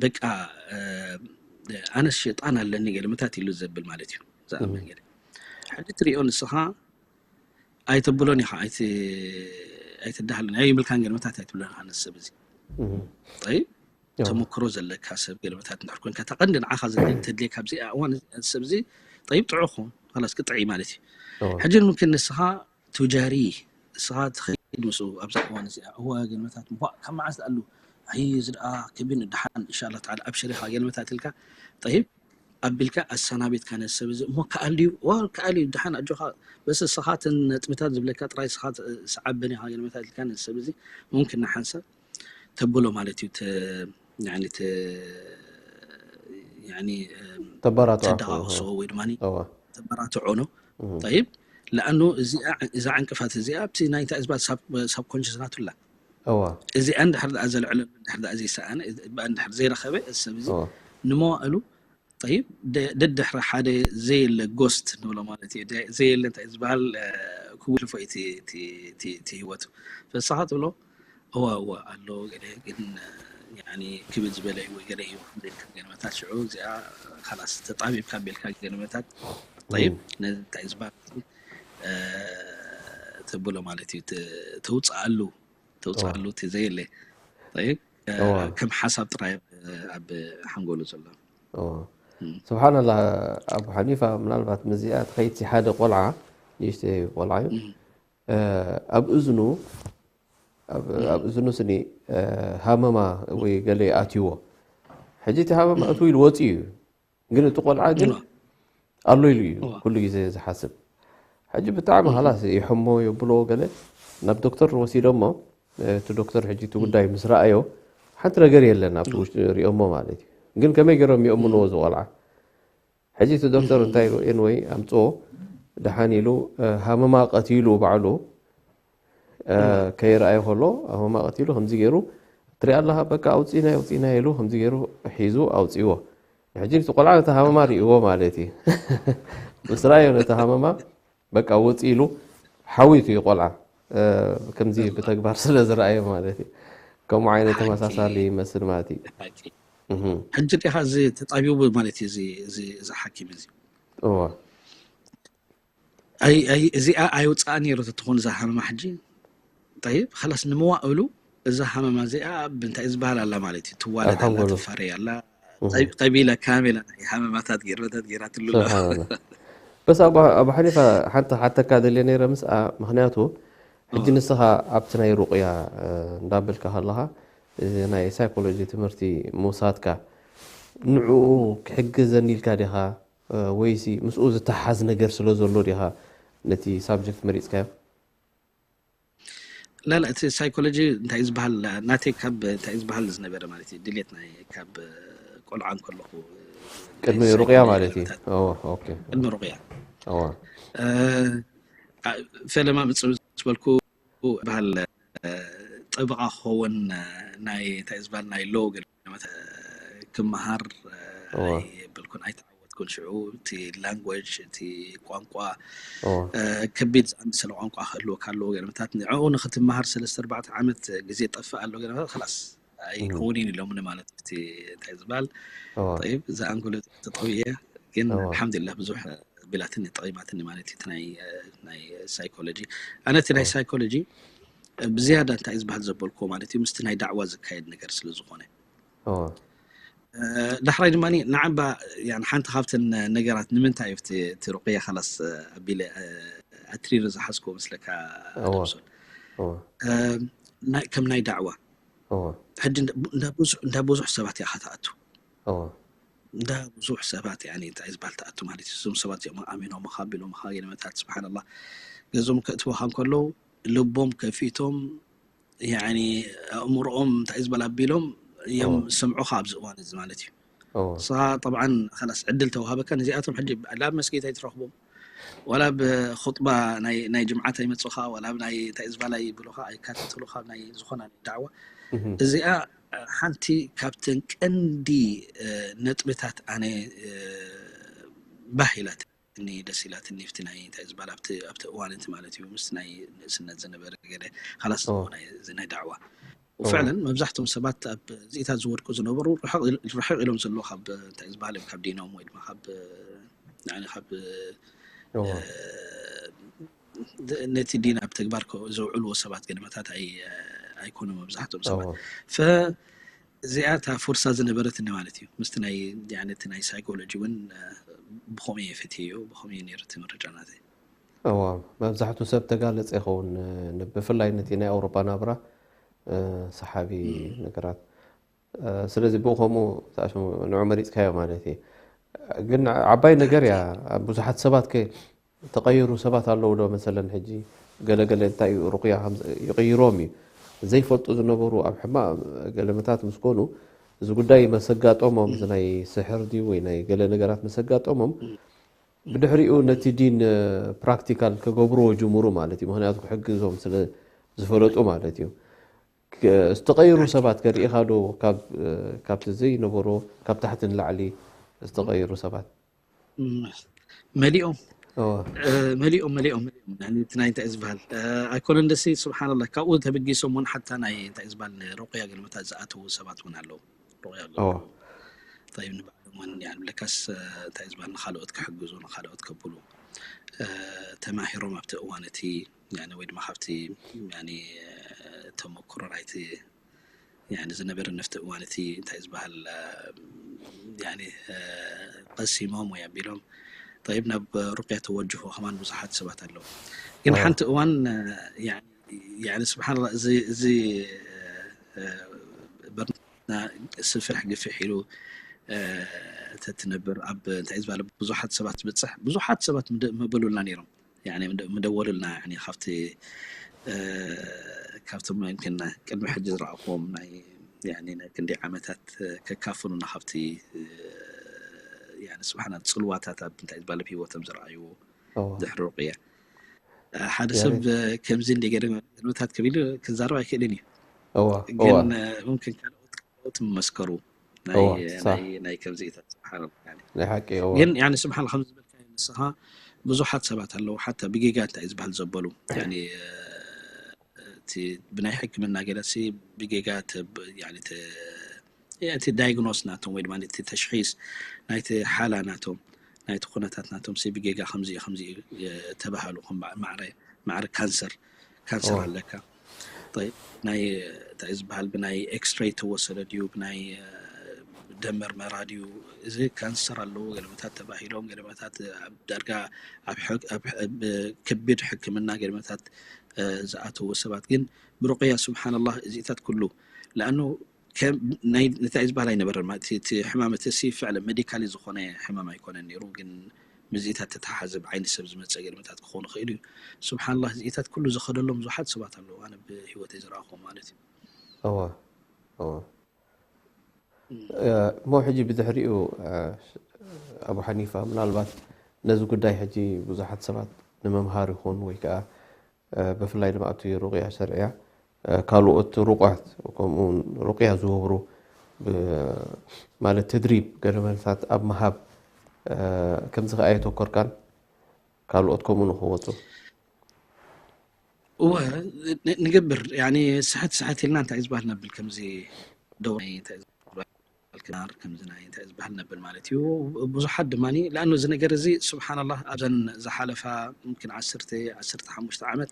በቃ ኣነስ ሸጣን ኣለኒ ገለመታት ኢሉ ዘብል ማለት እዩ። ዝኣምን ገለ ሕጂ ትሪኦ ንስኻ ኣይተብሎን ኢኻ ኣይትዳሃልን ኣይብልካን ገለመታት ኣይትብሎን ኢኻ ነዚ ሰብ እዚ። ጠይብ ተመክሮ ዘለካ ሰብ ገለመታት እንድሕር ኮንካ እታ ቀንዲ ንዓኻ ተድልየካ ኣብዚኣ እዋን ሰብ እዚ ጠይብ ጥዑኹ ላስ ክጥዒ ማለት እዩ። ሕጂ ምምክን ንስኻ ቱጃሪ ንስኻ ትኸይድ ምስኡ ኣብዛ እዋን እዚኣ እዋ ገለመታት እኳ ካብ መዓስ ኣሉ ኣይ እዚ ደኣ ከቢድ ደሓን እንሻላ ተዓላ ኣብሽር ኢኻ ገለመታት ኢልካ ጠይብ ኣቢልካ ኣሰናቢትካ ነዚ ሰብ እዚ እሞ ከኣል ድዩ? ዋ ከኣል እዩ ደሓን ኣጆኻ በስ ንስኻ እተን ነጥብታት ዝብለካ ጥራይ ንስኻ ሰዓበኒ ኢኻ ገለመታት ኢልካ ነዚ ሰብ እዚ ሙምክን ንሓንሳብ ተብሎ ማለት እዩ። ተባራትዖ ተዳቃቅሶ ወይ ድማ ተባራትዖ ነው። ጠይብ ለኣኑ እዛ ዕንቅፋት እዚኣ ኣብቲ ናይ እንታይ ዝበሃል ሳብኮንሽስ ናቱላ እዚኣ እንድሕር ደኣ ዘልዕለሉ እንድሕር ደኣ ዘይሰኣነ እንድሕር ዘይረኸበ እዚ ሰብ እዚ ንመዋእሉ ጠይብ ደድሕሪ ሓደ ዘየለ ጎስት ንብሎ ማለት እዩ። ዘየለ እንታይ ዝበሃል ክውልፎ እቲ ህይወቱ ፈሳኻ ትብሎ እዋ እዋ ኣሎ ገለ ግን ክብል ዝበለ ወይ ገለ እዩ ዘይልካ ገለመታት ሽዑ እዚኣ ካላስ ተጣቢብካ ቤልካ ገለመታት ጠይብ ነዚ እንታይ ዝበሃል ተብሎ ማለት እዩ። ተውፅኣሉ ተውፅኣሉ እቲ ዘየለ ከም ሓሳብ ጥራይ ኣብ ሓንጎሉ ዘሎ። ስብሓንላ ኣቡ ሓኒፋ ምናልባት ምዚኣ ትኸይድሲ ሓደ ቆልዓ ንእሽተይ ቆልዓ እዩ ኣብ እዝኑ ኣብ እዝኑ ስኒ ሃመማ ወይ ገለ ኣትይዎ ሕጂ እቲ ሃመማ እትው ኢሉ ወፂኡ እዩ ግን እቲ ቆልዓ ግን ኣሎ ኢሉ እዩ ኩሉ ግዜ ዝሓስብ ሕጂ ብጣዕሚ ሃላስ ይሕሞ የብሎ ገለ ናብ ዶክተር ወሲዶሞ እቲ ዶክተር ሕጂ እቲ ጉዳይ ምስ ረኣዮ ሓንቲ ነገር የለን ኣብቲ ውሽጢ ሪኦሞ ማለት እዩ ግን ከመይ ገይሮም ይእምንዎ ዝቆልዓ ሕጂ እቲ ዶክተር እንታይ ኢሉ ኤንወይ ኣምፅኦ ደሓን ኢሉ ሃመማ ቀቲሉ ባዕሉ ከይረኣዮ ከሎ ሃመማ ቀቲሉ ከምዚ ገይሩ ትሪኣ ኣለካ በቃ ኣውፂናዮ ኣውፂናዮ ኢሉ ከምዚ ገይሩ ሒዙ ኣውፅዎ ሕጂ እቲ ቆልዓ ነቲ ሃመማ ሪእዎ ማለት እዩ ምስ ረኣዮ ነቲ ሃመማ በቃ ውፅ ኢሉ ሓዊቱ እዩ ቆልዓ ከምዚ ብተግባር ስለ ዝረኣዮ ማለት እዩ ከምኡ ዓይነት ተመሳሳሊ ይመስል ማለት እዩ ሕጂ ዲኻ እዚ ተጣቢቡ ማለት እዩ እዚ ሓኪም እዚ እዚኣ ኣይውፃኣ ነይሩ ተትኾን እዛ ሃመማ ሕጂ ጠይብ ኸላስ ንመዋእሉ እዛ ሃመማ እዚኣ ብንታይ ዝበሃል ኣላ ማለት እዩ። ትዋለድ ኣላ፣ ትፈረይ ኣላ። ቀቢለ ካሜላ ናይ ሃመማታት ገርበታት ገይራትሉ። በስ ኣባ ሓኒፋ ሓንቲ ሓተካ ደልየ ነይረ ምስኣ። ምክንያቱ ሕጂ ንስኻ ኣብቲ ናይ ሩቅያ እንዳበልካ ከለኻ እዚ ናይ ሳይኮሎጂ ትምህርቲ ምውሳድካ ንዕኡ ክሕግዘኒ ኢልካ ዲኻ ወይሲ ምስኡ ዝተሓዝ ነገር ስለ ዘሎ ዲኻ ነቲ ሳብጀክት መሪፅካዮ? ላላ እቲ ሳይኮሎጂ እንታይ ዝበሃል ናተይ ካብ እንታይ ዝበሃል ዝነበረ ማለት እዩ ድሌት ናይ ካብ ቆልዓ እንከለኹ ቅድሚ ሩቅያ ማለት እዩ። ቅድሚ ሩቅያ ፈለማ ምፅብ ዝበልኩ በሃል ጠበቃ ክኸውን ናይ እንታይ ዝበሃል ናይ ሎ ገለ ክመሃር የብልኩን ኣይተ ወትኩን ሽዑ እቲ ላንጉጅ እቲ ቋንቋ ከቢድ ዝኣመሰለ ቋንቋ ክህልወካ ኣለዎ ገለመታት ንዕኡ ንክትመሃር ሰለስተ ኣርባዕተ ዓመት ግዜ ጠፍእ ኣሎ ገለመታት ላስ ኣይከውንን ኢሎምኒ ማለት እቲ እንታይ ዝበሃል ጠይብ እዛ ኣንጎሎ ተጠውየ ግን ኣልሓምዱሊላህ ብዙሕ ቢላትኒ ጠቂማትኒ ማለት እዩ ናይ ሳይኮሎጂ ኣነ እቲ ናይ ሳይኮሎጂ ብዝያዳ እንታይ ዝበሃል ዘበልኩዎ ማለት እዩ ምስቲ ናይ ዳዕዋ ዝካየድ ነገር ስለ ዝኾነ ዳሕራይ ድማ ንዓባ ሓንቲ ካብተን ነገራት ንምንታይ እዩ እቲ ሩቅያ ካላስ ኣቢለ ኣትሪሩ ዝሓዝኩዎ ምስለካ ሶን ከም ናይ ዳዕዋ ሕጂ እንዳ ብዙሕ ሰባት እያ ከተኣቱ እንዳ ብዙሕ ሰባት እንታይ ዝበሃል ተኣቱ ማለት እዩ እዞም ሰባት እዚኦም ኣሚኖምኻ ኣቢሎምኻ ገለመታት ስብሓንላ ገዞም ከእትወኻ እንከለዉ ልቦም ከፊቶም ኣእምሮኦም እንታይ ዝበል ኣቢሎም እዮም ዝሰምዑኻ ኣብዚ እዋን እዚ ማለት እዩ። ንስኻ ጠብዓን ኸላስ ዕድል ተውሃበካ ነዚኣቶም ሕጂ ላብ መስጊድ ኣይትረኽቦም ዋላ ብኹጥባ ናይ ጅምዓት ኣይመፁኻ ዋላ ናይ እንታይ ዝበል ኣይብሉኻ ኣይካተትሉኻ ናይ ዝኾነ ዳዕዋ እዚኣ ሓንቲ ካብተን ቀንዲ ነጥብታት ኣነ ባህ ኢላት እኒ ደስ ኢላትኒ ብቲ ናይ እንታይ ዝበሃል ኣብቲ ኣብቲ እዋን እቲ ማለት እዩ ምስ ናይ ንእስነት ዝነበረ ገለ ካላስ ናይ እዚ ናይ ዳዕዋ ፍዕለን መብዛሕትኦም ሰባት ኣብ እዚኢታት ዝወድቁ ዝነበሩ ርሕቕ ኢሎም ዘለዉ ካብ እንታይ ዝበሃል ካብ ዲኖም ወይ ድማ ካብ ንዓኒ ካብ ነቲ ዲን ኣብ ተግባር ዘውዕልዎ ሰባት ገለመታት ኣይኮኑ መብዛሕትኦም ሰባት እዚኣ እታ ፎርሳ ዝነበረትኒ ማለት እዩ ምስቲ ናይ እቲ ናይ ሳይኮሎጂ እውን ብኸምኡ እየ ፈትየዮ ብኸምኡ እዩ ነይሩ እቲ ምርጫ ናተይ እዋ መብዛሕቱ ሰብ ተጋለፀ ይኸውን ብፍላይ ነቲ ናይ ኣውሮፓ ናብራ ሰሓቢ ነገራት ስለዚ ብኡ ከምኡ ንዑ መሪፅካዮ ማለት እዩ ግን ዓባይ ነገር እያ ብዙሓት ሰባት ተቀይሩ ሰባት ኣለዉ ዶ መሰለን ሕጂ ገለገለ እንታይ እዩ ሩቅያ ይቅይሮም እዩ ዘይፈልጡ ዝነበሩ ኣብ ሕማቅ ገለመታት ምስ ኮኑ እዚ ጉዳይ መሰጋጠሞም እዚ ናይ ስሕር ድዩ ወይ ናይ ገለ ነገራት መሰጋጠሞም ብድሕሪኡ ነቲ ዲን ፕራክቲካል ክገብርዎ ጅምሩ ማለት እዩ ምክንያቱ ክሕግዞም ስለ ዝፈለጡ ማለት እዩ ዝተቀይሩ ሰባት ከ ርኢኻ ዶ ካብቲ ዘይነበሮ ካብ ታሕቲ ንላዕሊ ዝተቀይሩ ሰባት መሊኦም መሊኦም መሊኦም መሊኦም እቲ ናይ እንታይ ዝበሃል ኣይኮነን ደሲ ስብሓንላ ካብኡ ተበጊሶም እውን ሓታ ናይ እንታይ ዝበሃል ሩቅያ ገልመታት ዝኣተዉ ሰባት እውን ኣለዉ ሩቅያ ገብሩ ጠይብ ንባዕሎም እውን ለካስ እንታይ ዝበሃል ንካልኦት ክሕግዙ ንካልኦት ከብሉ ተማሂሮም ኣብቲ እዋን እቲ ወይ ድማ ካብቲ ተመክሮ ናይቲ ዝነበረ ነፍቲ እዋን እቲ እንታይ ዝበሃል ቀሲሞም ወይ ኣቢሎም ጠይብ ናብ ሩቅያ ተወጅሆ ከማን ብዙሓት ሰባት ኣለዉ ግን ሓንቲ እዋን ስብሓን እዚ በርና ስፍሕ ግፍሕ ኢሉ ተትነብር ኣብ እንታይ ዝበሃል ብዙሓት ሰባት ትብፅሕ ብዙሓት ሰባት ምበሉልና ነይሮም ምደወሉልና ካብቲ ካብቶም ምክን ቅድሚ ሕጂ ዝረኣኹዎም ናይ ናይ ክንደይ ዓመታት ከካፍሉና ካብቲ ስብሓና ፅልዋታት ኣብ እንታይ ዝበሃል ህይወቶም ዝረኣይዎ ድሕሪ ሩቅያ ሓደ ሰብ ከምዚ እንደ ገለ ገልመታት ክብል ክዛረብ ኣይክእልን እዩ ግን ምምክን ካልኦት ካልኦት መመስከሩ ናይ ከምዚኢታት ስብሓን ግን ስብሓን ከም ዝበልካ ንስኻ ብዙሓት ሰባት ኣለዉ ሓታ ብጌጋ እንታይ ዝበሃል ዘበሉ እቲ ብናይ ሕክምና ገለሲ ብጌጋ እቲ ዳይግኖስ ናቶም ወይ ድማ እቲ ተሽኺስ ናይቲ ሓላ ናቶም ናይቲ ኩነታት ናቶም ብጌጋ ከምዚ ከምዚ ተባሃሉ ማዕረ ካንሰር ካንሰር ኣለካ طيب ናይ እንታይ ዝበሃል ብናይ ኤክስሬይ ተወሰደ ድዩ ብናይ ደም መርመራ ድዩ? እዚ ካንሰር ኣለዎ ገለመታት ተባሂሎም ገለመታት ኣብ ዳርጋ ኣብ ከቢድ ሕክምና ገለመታት ዝኣተዎ ሰባት ግን ብሩቅያ ስብሓንላህ እዚኢታት ኩሉ ለኣኑ እንታይ ዝበሃል ኣይነበረን ማለት እቲ ሕማም እቲ ሲ ፍዕለ ሜዲካሊ ዝኾነ ሕማም ኣይኮነን ነይሩ ግን ምዚኢታት ተተሓሓዘ ብዓይኒ ሰብ ዝመፀ ገለመታት ክኾኑ ይኽእሉ እዩ። ስብሓንላህ እዚኢታት ኩሉ ዝኸደሎም ብዙሓት ሰባት ኣለዉ ኣነ ብህይወተይ ዝረኣኹም ማለት እዩ። እወ እወ እሞ ሕጂ ብድሕሪኡ ኣቡ ሓኒፋ ምናልባት ነዚ ጉዳይ ሕጂ ብዙሓት ሰባት ንምምሃር ይኹን ወይ ከዓ ብፍላይ ድማ ኣብቲ ሩቅያ ሸርዕያ ካልኦት ሩቋት ከምኡ ሩቅያ ዝገብሩ ማለት ተድሪብ ገለመለታት ኣብ ምሃብ ከምዚ ከኣ የተኮርካን ካልኦት ከምኡ ንክወፁ እወ ንገብር ያኒ ስሕት ስሕት ኢልና እንታይ ዝበሃል ነብል ከምዚ ደው ከምዚ ናይ እንታይ ዝበሃል ነብል ማለት እዩ ብዙሓት ድማ ለኣኑ እዚ ነገር እዚ ስብሓንላህ ኣብዘን ዝሓለፋ ምምክን ዓሰርተ ዓሰርተ ሓሙሽተ ዓመት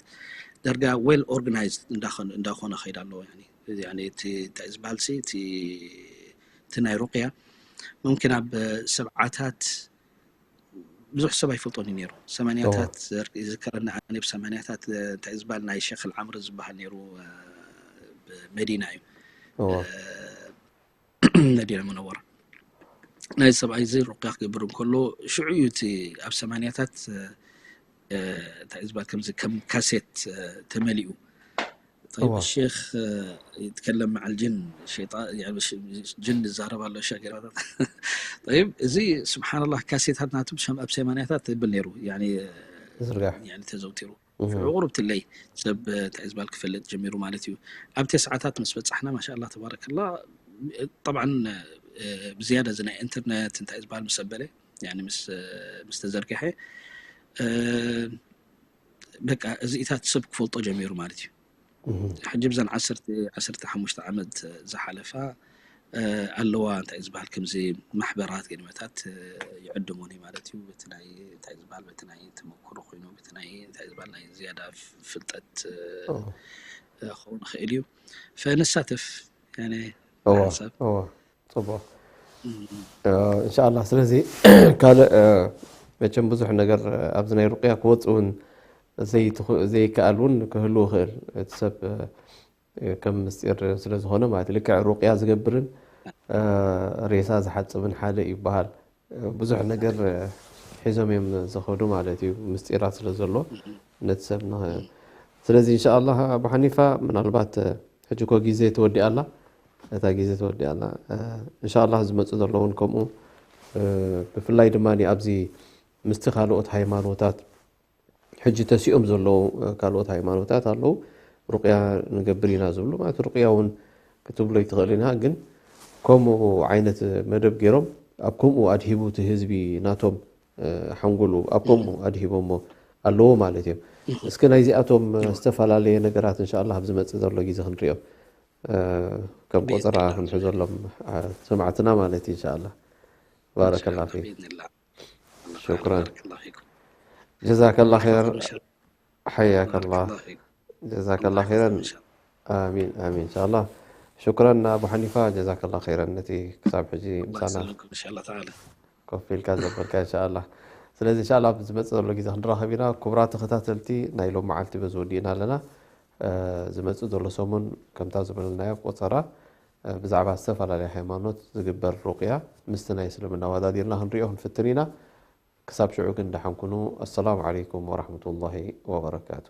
ደርጋ ዌል ኦርጋናይዝድ እንዳኾነ ከይዳ ኣለዎ እቲ እንታይ ዝበሃል እቲ ናይ ሩቅያ ምምክን ኣብ ሰብዓታት ብዙሕ ሰብ ኣይፈልጦን እዩ ነይሩ ሰማንያታት ይዝከረኒ ኣነ ብሰማንያታት እንታይ ዝበሃል ናይ ሸክል ዓምር ዝበሃል ነይሩ መዲና እዩ መዲና ሙነወራ ናይ ሰብኣይ እዚ ሩቅያ ክገብር እንከሎ ሽዑ እዩ እቲ ኣብ ሰማንያታት እንታይ ዝበሃል ከምዚ ከም ካሴት ተመሊኡ طيب الشيخ يتكلم مع الجن شيطان يعني ጅን ይዛረብ ኣሎ ሸገራታት طيب እዚ ስብሓንላህ ካሴታት ናቱ ብሸም ኣብ ሰማንያታት ይብል ነይሩ ዝርጋሕ ተዘውቲሩ ሽዑ ቁሩብ ትለይ ሰብ እንታይ ዝበሃል ክፈልጥ ጀሚሩ ማለት እዩ ኣብ ተስዓታት ምስ በፃሕና ማሻላ ተባረከላ طبعا ብዝያዳ እዚ ናይ ኢንተርነት እንታይ ዝበሃል ምስ ኣበለ ምስ ተዘርግሐ በቃ እዚኢታት ሰብ ክፈልጦ ጀሚሩ ማለት እዩ ሕጂ ብዘን ዓሰርተ ዓመት ዝሓለፋ ኣለዋ እንታይ ዝበሃል ከምዚ ማሕበራት ገድመታት ይዕድሙኒ ማለት እዩ በቲ ናይ እንታይ ዝበሃል በቲ ናይ ተመክሮ ኮይኑ በቲ ናይ እንታይ ዝበሃል ናይ ዝያዳ ፍልጠት ክኸውን ይኽእል እዩ ፈንሳተፍ እወ እወ ፅቡቅ እንሻላ ስለዚ ካልእ መቸም ብዙሕ ነገር ኣብዚ ናይ ሩቅያ ክወፅ እውን ዘይከኣል እውን ክህልው ይኽእል እቲ ሰብ ከም ምስጢር ስለዝኾነ ማለት ልክዕ ሩቅያ ዝገብርን ሬሳ ዝሓፅብን ሓደ ይበሃል ብዙሕ ነገር ሒዞም እዮም ዝኸዱ ማለት እዩ ምስጢራት ስለ ዘሎ ነቲ ሰብ ስለዚ እንሻላ ኣቡ ሓኒፋ ምናልባት ሕጂ ኮ ግዜ ተወዲኣ ኣላ እታ ግዜ ተወዲኣ ኣላ እንሻላ ዝመፁ ዘለውን ከምኡ ብፍላይ ድማ ኣብዚ ምስቲ ካልኦት ሃይማኖታት ሕጂ ተሲኦም ዘለዉ ካልኦት ሃይማኖታት ኣለዉ ሩቅያ ንገብር ኢና ዝብሉ ማለት ሩቅያ እውን ክትብሎ ይትኽእል ኢና ግን ከምኡ ዓይነት መደብ ገይሮም ኣብ ከምኡ ኣድሂቡ እቲ ህዝቢ ናቶም ሓንጎሉ ኣብ ከምኡ ኣድሂቦሞ ኣለዎ ማለት እዮም እስኪ ናይዚኣቶም ዝተፈላለየ ነገራት እንሻላ ኣብ ዝመፅእ ዘሎ ግዜ ክንሪኦ ከም ቆፀራ ክንሕዘሎም ሰማዕትና ማለት እዩ እንሻላ ባረከላ ፊክ شكرا جزاك الله خير حياك الله جزاك الله خيرا آمين آمين إن شاء الله شكرا أبو حنيفة جزاك الله خيرا ነቲ ክሳብ ሕጂ ምሳና ኮፍ ኢልካ ዘበልካ إن شاء الله ስለዚ إن شاء الله ኣብ ዝመፅእ ዘሎ ግዜ ክንራኸብ ኢና ክቡራት ተኸታተልቲ ናይ ሎም መዓልቲ በዚ ወዲእና ኣለና ዝመፅእ ዘሎ ሰሙን ከምታ ዝበልናዮ ቆፀራ ብዛዕባ ዝተፈላለየ ሃይማኖት ዝግበር ሩቅያ ምስቲ ናይ እስልምና ኣወዳዲርና ክንሪኦ ክንፍትን ኢና ክሳብ ሽዑ ግን ደሓን ኩኑ السلام عليكم ورحمة الله وبركاته